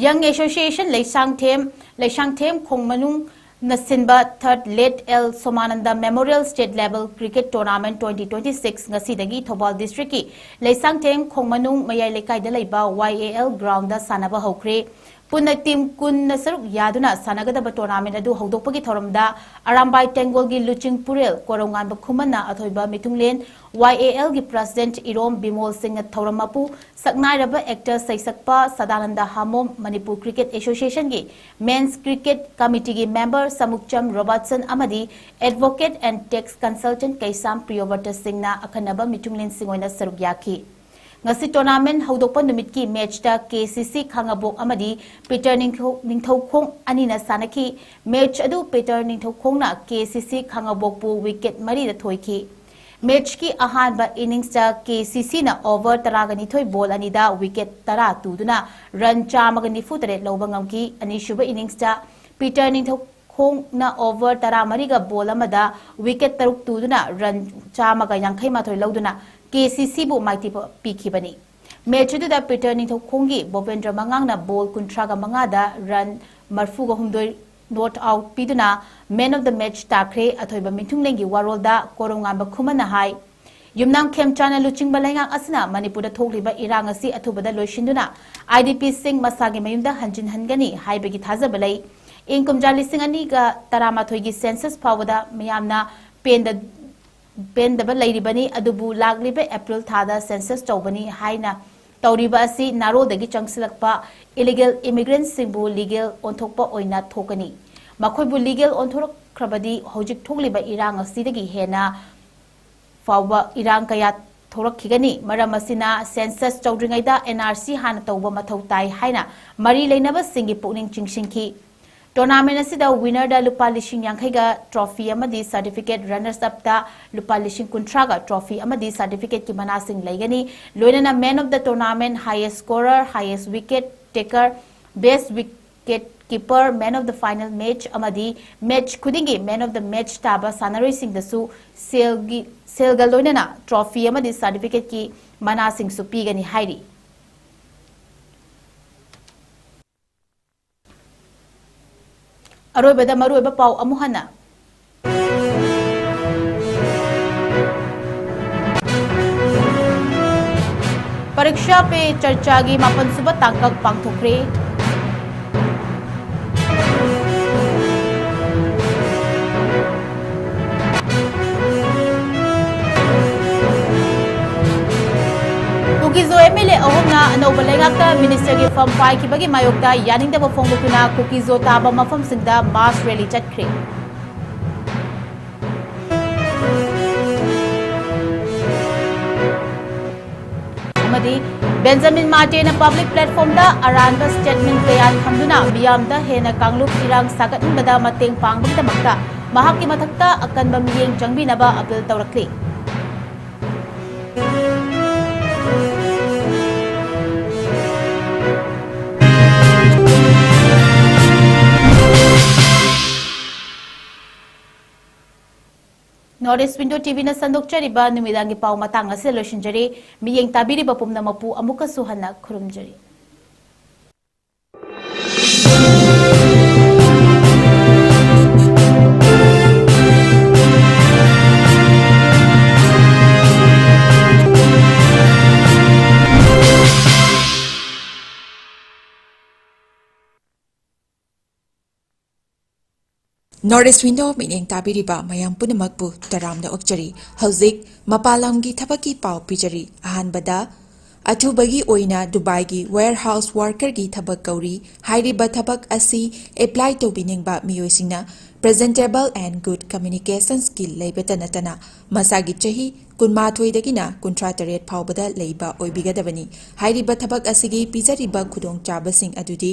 Young Association ꯂꯩꯁꯥꯡꯊꯦꯝ, ꯂꯩꯁꯥꯡꯊꯦꯝ ꯈꯣꯡꯃꯅꯨꯡꯅ ꯁꯤꯟꯕ Third Late L Somananda Memorial State Level Cricket Tournament twenty twenty-six ꯉꯁꯤꯗꯒꯤ ꯊꯧꯕꯥꯜ District ꯀꯤ ꯂꯩꯁꯥꯡꯊꯦꯝ ꯈꯣꯡꯃꯅꯨꯡ ꯃꯌꯥꯏ ꯂꯩꯀꯥꯏꯗ ꯂꯩꯕ Y A L Ground ꯗ ꯁꯥꯟꯅꯕ ꯍꯧꯈ꯭ꯔꯦ꯫ ꯄꯨꯟꯅ team ꯀꯨꯟꯅ ꯁꯔꯨꯛ ꯌꯥꯗꯨꯅ ꯁꯥꯟꯅꯒꯗꯕ tournament ꯑꯗꯨ ꯍꯧꯗꯣꯛꯄꯒꯤ ꯊꯧꯔꯝꯗ ꯑꯔꯥꯝꯕꯥꯏ ꯇꯦꯡꯒꯣꯜꯒꯤ ꯂꯨꯆꯤꯡ ꯄꯨꯔꯦꯜ ꯀꯣꯔꯧꯉꯥꯟꯕ ꯈꯨꯃꯟꯅ ꯑꯊꯣꯏꯕ ꯃꯤꯊꯨꯡꯂꯦꯟ, Y A L ꯒꯤ President ꯏꯔꯣꯝ ꯕꯤꯃꯣꯜ ꯁꯤꯡꯅ ꯊꯧꯔꯝ ꯃꯄꯨ, ꯁꯛꯅꯥꯏꯔꯕ actor ꯁꯩꯁꯛꯄ ꯁꯗꯥꯅꯟꯗ ꯍꯥꯃꯣꯝ, Manipur Cricket Association ꯒꯤ Men's Cricket Committee ꯒꯤ member ꯁꯃꯨꯛꯆꯝ ꯔꯣꯕꯥꯔꯠꯁꯟ ꯑꯃꯗꯤ Advocate and Tax Consultant ꯀꯩꯁꯥꯝ ꯄ꯭ꯔꯤꯌꯣꯕ꯭ꯔꯇ ꯁꯤꯡꯅ ꯑꯈꯟꯅꯕ ꯃꯤꯊꯨꯡꯂꯦꯟꯁꯤꯡ ꯑꯣꯏꯅ ꯁꯔꯨꯛ ꯌꯥꯈꯤ꯫ ꯉꯁꯤ tournament ꯍꯧꯗꯣꯛꯄ ꯅꯨꯃꯤꯠꯀꯤ match ꯇ K C C ꯈꯥꯉꯕꯣꯛ ꯑꯃꯗꯤ Peter ꯅꯤꯡꯊꯧ-, ꯅꯤꯡꯊꯧꯈꯣꯡ ꯑꯅꯤꯅ ꯁꯥꯟꯅꯈꯤ꯫ Match ꯑꯗꯨ Peter ꯅꯤꯡꯊꯧꯈꯣꯡꯅ K C C ꯈꯥꯉꯕꯣꯛꯄꯨ wicket ꯃꯔꯤꯗ ꯊꯣꯏꯈꯤ꯫ Match ꯀꯤ ꯑꯍꯥꯟꯕ innings ꯇ K C C ꯅ over ꯇꯔꯥꯒ ꯅꯤꯊꯣꯏ ball ꯑꯅꯤꯗ wicket ꯇꯔꯥ ꯇꯨꯗꯨꯅ run ꯆꯥꯝꯃꯒ ꯅꯤꯐꯨ ꯇꯔꯦꯠ ꯂꯧꯕ ꯉꯝꯈꯤ꯫ ꯑꯅꯤꯁꯨꯕ innings ꯇ Peter ꯅꯤꯡꯊꯧ ꯈꯣꯡꯅ over ꯇꯔꯥꯃꯔꯤꯒ ball ꯑꯃꯗ wicket ꯇꯔꯨꯛ ꯇꯨꯗꯨꯅ run ꯆꯥꯝꯃꯒ ꯌꯥꯡꯈꯩ ꯃꯥꯊꯣꯏ ꯂꯧꯗꯨꯅ K C C ꯕꯨ ꯃꯥꯏꯊꯤꯕ ꯄꯤꯈꯤꯕꯅꯤ꯫ Match ꯑꯗꯨꯗ Peter ꯅꯤꯡꯊꯧꯈꯣꯡꯒꯤ ꯚꯣꯕꯦꯟꯗ꯭ꯔ ꯃꯉꯥꯡꯅ ball ꯀꯨꯟꯊ꯭ꯔꯥꯒ ꯃꯉꯥꯗ run ꯃꯔꯐꯨꯒ ꯍꯨꯝꯗꯣꯏ not out ꯄꯤꯗꯨꯅ man of the match ꯇꯥꯈ꯭ꯔꯦ꯫ ꯑꯊꯣꯏꯕ ꯃꯤꯊꯨꯡꯂꯦꯟꯒꯤ ꯋꯥꯔꯣꯜꯗ ꯀꯣꯔꯧꯉꯥꯟꯕ ꯈꯨꯃꯟꯅ ꯍꯥꯏ, ꯌꯨꯝꯅꯥꯝ ꯈꯦꯝꯆꯥꯟꯅ ꯂꯨꯆꯤꯡꯕ ꯂꯩꯉꯥꯛ ꯑꯁꯤꯅ ꯃꯅꯤꯄꯨꯔꯗ ꯊꯣꯛꯂꯤꯕ ꯏꯔꯥꯡ ꯑꯁꯤ ꯑꯊꯨꯕꯗ ꯂꯣꯏꯁꯤꯟꯗꯨꯅ I D P ꯁꯤꯡ ꯃꯁꯥꯒꯤ ꯃꯌꯨꯝꯗ ꯍꯟꯖꯤꯟꯍꯟꯒꯅꯤ ꯍꯥꯏꯕꯒꯤ ꯊꯥꯖꯕ ꯂꯩ꯫ ꯏꯪ ꯀꯨꯝꯖꯥ ꯂꯤꯁꯤꯡ ꯑꯅꯤꯒ ꯇꯔꯥꯃꯥꯊꯣꯏꯒꯤ census ꯐꯥꯎꯕꯗ ꯃꯤꯌꯥꯝꯅ ꯄꯦꯟꯗ-, ꯄꯦꯟꯗꯕ ꯂꯩꯔꯤꯕꯅꯤ, ꯑꯗꯨꯕꯨ ꯂꯥꯛꯂꯤꯕ April ꯊꯥꯗ census ꯇꯧꯕꯅꯤ ꯍꯥꯏꯅ ꯇꯧꯔꯤꯕ ꯑꯁꯤ ꯅꯥꯔꯣꯜꯗꯒꯤ ꯆꯪꯁꯤꯜꯂꯛꯄ illegal immigrant ꯁꯤꯡꯕꯨ legal ꯑꯣꯟꯊꯣꯛꯄ ꯑꯣꯏꯅ ꯊꯣꯛꯀꯅꯤ꯫ ꯃꯈꯣꯏꯕꯨ legal ꯑꯣꯟꯊꯣꯔꯛꯈ꯭ꯔꯕꯗꯤ ꯍꯧꯖꯤꯛ ꯊꯣꯛꯂꯤꯕ ꯏꯔꯥꯡ ꯑꯁꯤꯗꯒꯤ ꯍꯦꯟꯅ ꯐꯥꯎꯕ ꯏꯔꯥꯡ ꯀꯌꯥ ꯊꯣꯛꯂꯛꯈꯤꯒꯅꯤ꯫ ꯃꯔꯝ ꯑꯁꯤꯅ ꯁꯦꯟꯁꯁ ꯇꯧꯗ꯭ꯔꯤꯉꯩꯗ ꯑꯦꯟ ꯑꯥꯔ ꯁꯤ ꯍꯥꯟꯅ ꯇꯧꯕ ꯃꯊꯧ ꯇꯥꯏ ꯍꯥꯏꯅ ꯃꯔꯤ ꯂꯩꯅꯕꯁꯤꯡꯒꯤ ꯄꯨꯛꯅꯤꯡ ꯆꯤꯡꯁꯤꯟꯈꯤ꯫ ꯇꯣꯔꯅꯥꯃꯦꯟ ꯑꯁꯤꯗ ꯋꯤꯅꯔꯗ ꯂꯨꯄꯥ ꯂꯤꯁꯤꯡ ꯌꯥꯡꯈꯩꯒ ꯇ꯭ꯔꯣꯐꯤ ꯑꯃꯗꯤ ꯁꯥꯔꯇꯤꯐꯤꯀꯦꯠ, ꯔꯅꯔꯁ ꯑꯞꯇ ꯂꯨꯄꯥ ꯂꯤꯁꯤꯡ ꯀꯨꯟꯊ꯭ꯔꯥꯒ ꯇ꯭ꯔꯣꯐꯤ ꯑꯃꯗꯤ ꯁꯥꯔꯇꯤꯐꯤꯀꯦꯠꯀꯤ ꯃꯅꯥꯁꯤꯡ ꯂꯩꯒꯅꯤ꯫ ꯂꯣꯏꯅꯅ man of the tournament, highest scorer, highest wicket taker, best wicket keeper, man of the final match ꯑꯃꯗꯤ ꯃꯦꯆ ꯈꯨꯗꯤꯡꯒꯤ ꯃꯦꯟ ꯑꯣꯐ ꯗ ꯃꯦꯆ ꯇꯥꯕ ꯁꯥꯟꯅꯔꯣꯏꯁꯤꯡꯗꯁꯨ ꯁꯦꯜꯒꯤ, ꯁꯦꯜꯒ ꯂꯣꯏꯅꯅ ꯇ꯭ꯔꯣꯐꯤ ꯑꯃꯗꯤ ꯁꯥꯔꯇꯤꯐꯤꯀꯦꯠꯀꯤ ꯃꯅꯥꯁꯤꯡꯁꯨ ꯄꯤꯒꯅꯤ ꯍꯥꯏꯔꯤ꯫ ꯑꯔꯣꯏꯕꯗ ꯃꯔꯨꯑꯣꯏꯕ ꯄꯥꯎ ꯑꯃꯨꯛ ꯍꯟꯅ꯫ ꯄꯔꯤꯛꯁꯥ ꯄꯦ ꯆꯔꯆꯥꯒꯤ ꯃꯥꯄꯟ ꯁꯨꯕ ꯇꯥꯡꯀꯛ ꯄꯥꯡꯊꯣꯛꯈ꯭ꯔꯦ꯫ ꯀꯨꯀꯤꯖꯣ ꯑꯦꯝ ꯑꯦꯜ ꯑꯦ ꯑꯍꯨꯝꯅ ꯑꯅꯧꯕ ꯂꯩꯉꯥꯛꯇ ꯃꯤꯅꯤꯁꯇꯔꯒꯤ ꯐꯝ ꯄꯥꯏꯈꯤꯕꯒꯤ ꯃꯥꯌꯣꯛꯇ ꯌꯥꯅꯤꯡꯗꯕ ꯐꯣꯡꯗꯣꯛꯇꯨꯅ ꯀꯨꯀꯤꯖꯣ ꯇꯥꯕ ꯃꯐꯝꯁꯤꯡꯗ ꯃꯥꯁ ꯔꯦꯂꯤ ꯆꯠꯈ꯭ꯔꯦ꯫ ꯑꯃꯗꯤ ꯕꯦꯟꯖꯥꯃꯤꯟ ꯃꯥꯔꯇꯦꯅ ꯄꯕ꯭ꯂꯤꯛ ꯄ꯭ꯂꯦꯠꯐꯣꯝꯗ ꯑꯔꯥꯟꯕ ꯁ꯭ꯇꯦꯠꯃꯦꯟ ꯀꯌꯥ ꯊꯝꯗꯨꯅ ꯃꯤꯌꯥꯝꯗ ꯍꯦꯟꯅ ꯀꯥꯡꯂꯨꯞ ꯏꯔꯥꯡ ꯁꯥꯒꯠꯍꯟꯕꯗ ꯃꯇꯦꯡ ꯄꯥꯡꯕꯒꯤꯗꯃꯛꯇ ꯃꯍꯥꯛꯀꯤ ꯃꯊꯛꯇ ꯑꯀꯟꯕ ꯃꯤꯠꯌꯦꯡ ꯆꯪꯕꯤꯅꯕ ꯑꯄꯤꯜ ꯇꯧꯔꯛꯂꯤ꯫ North East Window T V ꯅ ꯁꯟꯗꯣꯛꯆꯔꯤꯕ ꯅꯨꯃꯤꯗꯥꯡꯒꯤ ꯄꯥꯎ ꯃꯇꯥꯡ ꯑꯁꯤꯗ ꯂꯣꯏꯁꯤꯟꯖꯔꯦ꯫ ꯃꯤꯠꯌꯦꯡ ꯇꯥꯕꯤꯔꯤꯕ ꯄꯨꯝꯅꯃꯛꯄꯨ ꯑꯃꯨꯛꯀꯁꯨ ꯍꯟꯅ ꯈꯨꯔꯨꯝꯖꯔꯤ꯫ North East Window ꯃꯤꯠꯌꯦꯡ ꯇꯥꯕꯤꯔꯤꯕ ꯃꯌꯥꯝ ꯄꯨꯝꯅꯃꯛꯄꯨ ꯇꯔꯥꯝꯅ ꯑꯣꯛꯆꯔꯤ꯫ ꯍꯧꯖꯤꯛ ꯃꯄꯥꯟ ꯂꯝꯒꯤ ꯊꯕꯛꯀꯤ ꯄꯥꯎ ꯄꯤꯖꯔꯤ꯫ ꯑꯍꯥꯟꯕꯗ, ꯑꯊꯨꯕꯒꯤ ꯑꯣꯏꯅ ꯗꯨꯕꯥꯏꯒꯤ warehouse workerꯒꯤ ꯊꯕꯛ ꯀꯧꯔꯤ꯫ ꯍꯥꯏꯔꯤꯕ ꯊꯕꯛ ꯑꯁꯤ apply ꯇꯧꯕꯤꯅꯤꯡꯕ ꯃꯤꯑꯣꯏꯁꯤꯡꯅ presentable and good communication skill ꯂꯩꯕꯇ ꯅꯠꯇꯅ ꯃꯁꯥꯒꯤ ꯆꯍꯤ ꯀꯨꯟꯃꯥꯊꯣꯏꯗꯒꯤꯅ ꯀꯨꯟꯊ꯭ꯔꯥ ꯇꯔꯦꯠ ꯐꯥꯎꯕꯗ ꯂꯩꯕ ꯑꯣꯏꯕꯤꯒꯗꯕꯅꯤ꯫ ꯍꯥꯏꯔꯤꯕ ꯊꯕꯛ ꯑꯁꯤꯒꯤ ꯄꯤꯖꯔꯤꯕ ꯈꯨꯗꯣꯡꯆꯥꯕꯁꯤꯡ ꯑꯗꯨꯗꯤ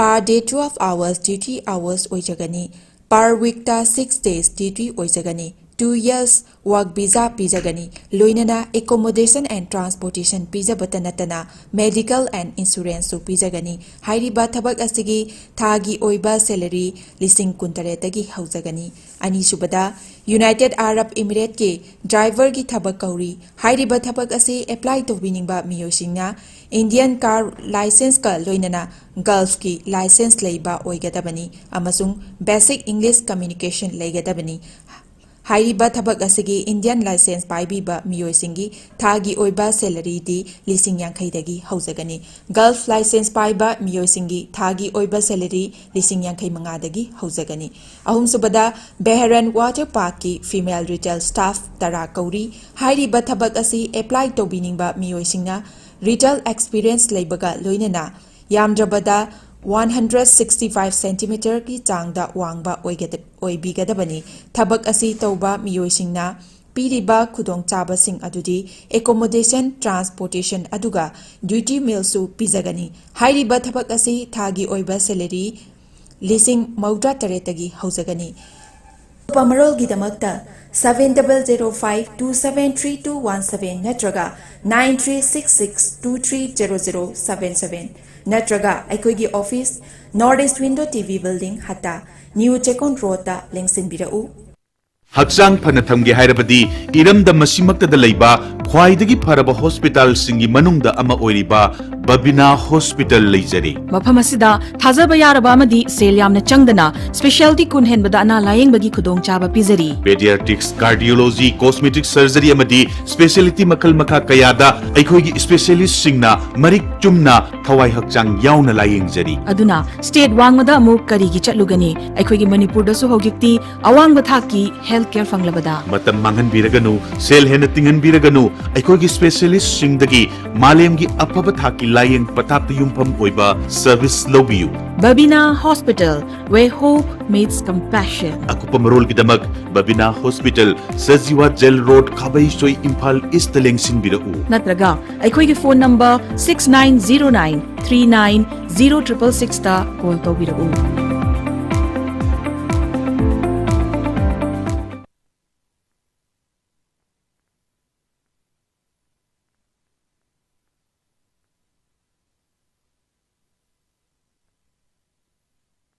per day twelve hours duty hours ꯑꯣꯏꯖꯒꯅꯤ꯫ Per weekꯇ six days duty ꯑꯣꯏꯖꯒꯅꯤ꯫ Two years work visa ꯄꯤꯖꯒꯅꯤ꯫ ꯂꯣꯏꯅꯅ accommodation and transportation ꯄꯤꯖꯕꯇ ꯅꯠꯇꯅ medical and insuranceꯁꯨ ꯄꯤꯖꯒꯅꯤ꯫ ꯍꯥꯏꯔꯤꯕ ꯊꯕꯛ ꯑꯁꯤꯒꯤ ꯊꯥꯒꯤ ꯑꯣꯏꯕ salary ꯂꯤꯁꯤꯡ ꯀꯨꯟꯇꯔꯦꯠꯇꯒꯤ ꯍꯧꯖꯒꯅꯤ꯫ ꯑꯅꯤꯁꯨꯕꯗ, United Arab Emirateꯀꯤ driverꯒꯤ ꯊꯕꯛ ꯀꯧꯔꯤ꯫ ꯍꯥꯏꯔꯤꯕ ꯊꯕꯛ ꯑꯁꯤ apply ꯇꯧꯕꯤꯅꯤꯡꯕ ꯃꯤꯑꯣꯏꯁꯤꯡꯅ Indian car licenceꯀ ꯂꯣꯏꯅꯅ Gulfꯀꯤ license ꯂꯩꯕ ꯑꯣꯏꯒꯗꯕꯅꯤ ꯑꯃꯁꯨꯡ basic English communication ꯂꯩꯒꯗꯕꯅꯤ꯫ ꯍꯥꯏꯔꯤꯕ ꯊꯕꯛ ꯑꯁꯤꯒꯤ Indian license ꯄꯥꯏꯕꯤꯕ ꯃꯤꯑꯣꯏꯁꯤꯡꯒꯤ ꯊꯥꯒꯤ ꯑꯣꯏꯕ salaryꯗꯤ ꯂꯤꯁꯤꯡ ꯌꯥꯡꯈꯩꯗꯒꯤ ꯍꯧꯖꯒꯅꯤ꯫ Gulf license ꯄꯥꯏꯕ ꯃꯤꯑꯣꯏꯁꯤꯡꯒꯤ ꯊꯥꯒꯤ ꯑꯣꯏꯕ salary ꯂꯤꯁꯤꯡ ꯌꯥꯡꯈꯩ ꯃꯉꯥꯗꯒꯤ ꯍꯧꯖꯒꯅꯤ꯫ ꯑꯍꯨꯝꯁꯨꯕꯗ, Bahrain Water Parkꯀꯤ female retail staff ꯇꯔꯥ ꯀꯧꯔꯤ꯫ ꯍꯥꯏꯔꯤꯕ ꯊꯕꯛ ꯑꯁꯤ apply ꯇꯧꯕꯤꯅꯤꯡꯕ ꯃꯤꯑꯣꯏꯁꯤꯡꯅ retail experience ꯂꯩꯕꯒ ꯂꯣꯏꯅꯅ ꯌꯥꯝꯗ꯭ꯔꯕꯗ one hundred sixty five centimeterꯒꯤ ꯆꯥꯡꯗ ꯋꯥꯡꯕ ꯑꯣꯏꯒꯗ-, ꯑꯣꯏꯕꯤꯒꯗꯕꯅꯤ꯫ ꯊꯕꯛ ꯑꯁꯤ ꯇꯧꯕ ꯃꯤꯑꯣꯏꯁꯤꯡꯅ ꯄꯤꯔꯤꯕ ꯈꯨꯗꯣꯡꯆꯥꯕꯁꯤꯡ ꯑꯗꯨꯗꯤ accommodation, transportation ꯑꯗꯨꯒ duty mealꯁꯨ ꯄꯤꯖꯒꯅꯤ꯫ ꯍꯥꯏꯔꯤꯕ ꯊꯕꯛ ꯑꯁꯤ ꯊꯥꯒꯤ ꯑꯣꯏꯕ salary ꯂꯤꯁꯤꯡ ꯃꯧꯗ꯭ꯔꯥ ꯇꯔꯦꯠꯇꯒꯤ ꯍꯧꯖꯒꯅꯤ꯫ ꯑꯀꯨꯞꯄ ꯃꯔꯣꯜꯒꯤꯗꯃꯛꯇ seven double zero five two seven three two one seven ꯅꯠꯇ꯭ꯔꯒ nine three six six two three zero zero seven seven ꯅꯠꯇ꯭ꯔꯒ ꯑꯩꯈꯣꯏꯒꯤ office, North East Window TV Building, ꯍꯠꯇꯥ, New Chekon Roadꯇ ꯂꯦꯡꯁꯤꯟꯕꯤꯔꯛꯎ꯫ ꯍꯛꯆꯥꯡ ꯐꯅ ꯊꯝꯒꯦ ꯍꯥꯏꯔꯕꯗꯤ ꯏꯔꯝꯗꯝ ꯑꯁꯤꯃꯛꯇꯗ ꯂꯩꯕ ꯈ꯭ꯋꯥꯏꯗꯒꯤ ꯐꯔꯕ ꯍꯣꯁꯄꯤꯇꯥꯜꯁꯤꯡꯒꯤ ꯃꯅꯨꯡꯗ ꯑꯃ ꯑꯣꯏꯔꯤꯕ ꯕꯕꯤꯅꯥ ꯍꯣꯁꯄꯤꯇꯥꯜ ꯂꯩꯖꯔꯤ꯫ ꯃꯐꯝ ꯑꯁꯤꯗ ꯊꯥꯖꯕ ꯌꯥꯔꯕ ꯑꯃꯗꯤ ꯁꯦꯜ ꯌꯥꯝꯅ ꯆꯪꯗꯅ specialty ꯀꯨꯟ ꯍꯦꯟꯕꯗ ꯑꯅꯥ ꯂꯥꯌꯦꯡꯕꯒꯤ ꯈꯨꯗꯣꯡꯆꯥꯕ ꯄꯤꯖꯔꯤ꯫ Pediatrics, cardiology, cosmetic surgery ꯑꯃꯗꯤ specialty ꯃꯈꯜ ꯃꯈꯥ ꯀꯌꯥꯗ ꯑꯩꯈꯣꯏꯒꯤ specialistꯁꯤꯡꯅ ꯃꯔꯤꯛ ꯆꯨꯝꯅ ꯊꯋꯥꯏ ꯍꯛꯆꯥꯡ ꯌꯥꯎꯅ ꯂꯥꯌꯦꯡꯖꯔꯤ꯫ ꯑꯗꯨꯅ state ꯋꯥꯡꯃꯗ ꯑꯃꯨꯛ ꯀꯔꯤꯒꯤ ꯆꯠꯂꯨꯒꯅꯤ? ꯑꯩꯈꯣꯏꯒꯤ ꯃꯅꯤꯄꯨꯔꯗꯁꯨ ꯍꯧꯖꯤꯛꯇꯤ ꯑꯋꯥꯡꯕ ꯊꯥꯛꯀꯤ health care ꯐꯪꯂꯕꯗ꯫ ꯃꯇꯝ ꯃꯥꯡꯍꯟꯕꯤꯔꯒꯅꯨ, ꯁꯦꯜ ꯍꯦꯟꯅ ꯇꯤꯡꯍꯟꯕꯤꯔꯒꯅꯨ, ꯑꯩꯈꯣꯏꯒꯤ specialistꯁꯤꯡꯗꯒꯤ ꯃꯥꯂꯦꯝꯒꯤ ꯑꯐꯕ ꯊꯥꯛꯀꯤ ꯂꯥꯌꯦꯡ ꯄꯊꯥꯞꯇ ꯌꯨꯝꯐꯝ ꯑꯣꯏꯕ service ꯂꯧꯕꯤꯌꯨ꯫ Babina Hospital, where hope meets compassion. ꯑꯀꯨꯞꯄ ꯃꯔꯣꯜꯒꯤꯗꯃꯛ Babina Hospital, Sajiwa Jail Road, ꯈꯥꯕꯩꯁꯣꯏ, Imphal Eastꯇ ꯂꯦꯡꯁꯤꯟꯕꯤꯔꯛꯎ꯫ ꯅꯠꯇ꯭ꯔꯒ ꯑꯩꯈꯣꯏꯒꯤ phone number six nine zero nine three nine zero triple sixꯇ call ꯇꯧꯕꯤꯔꯛꯎ꯫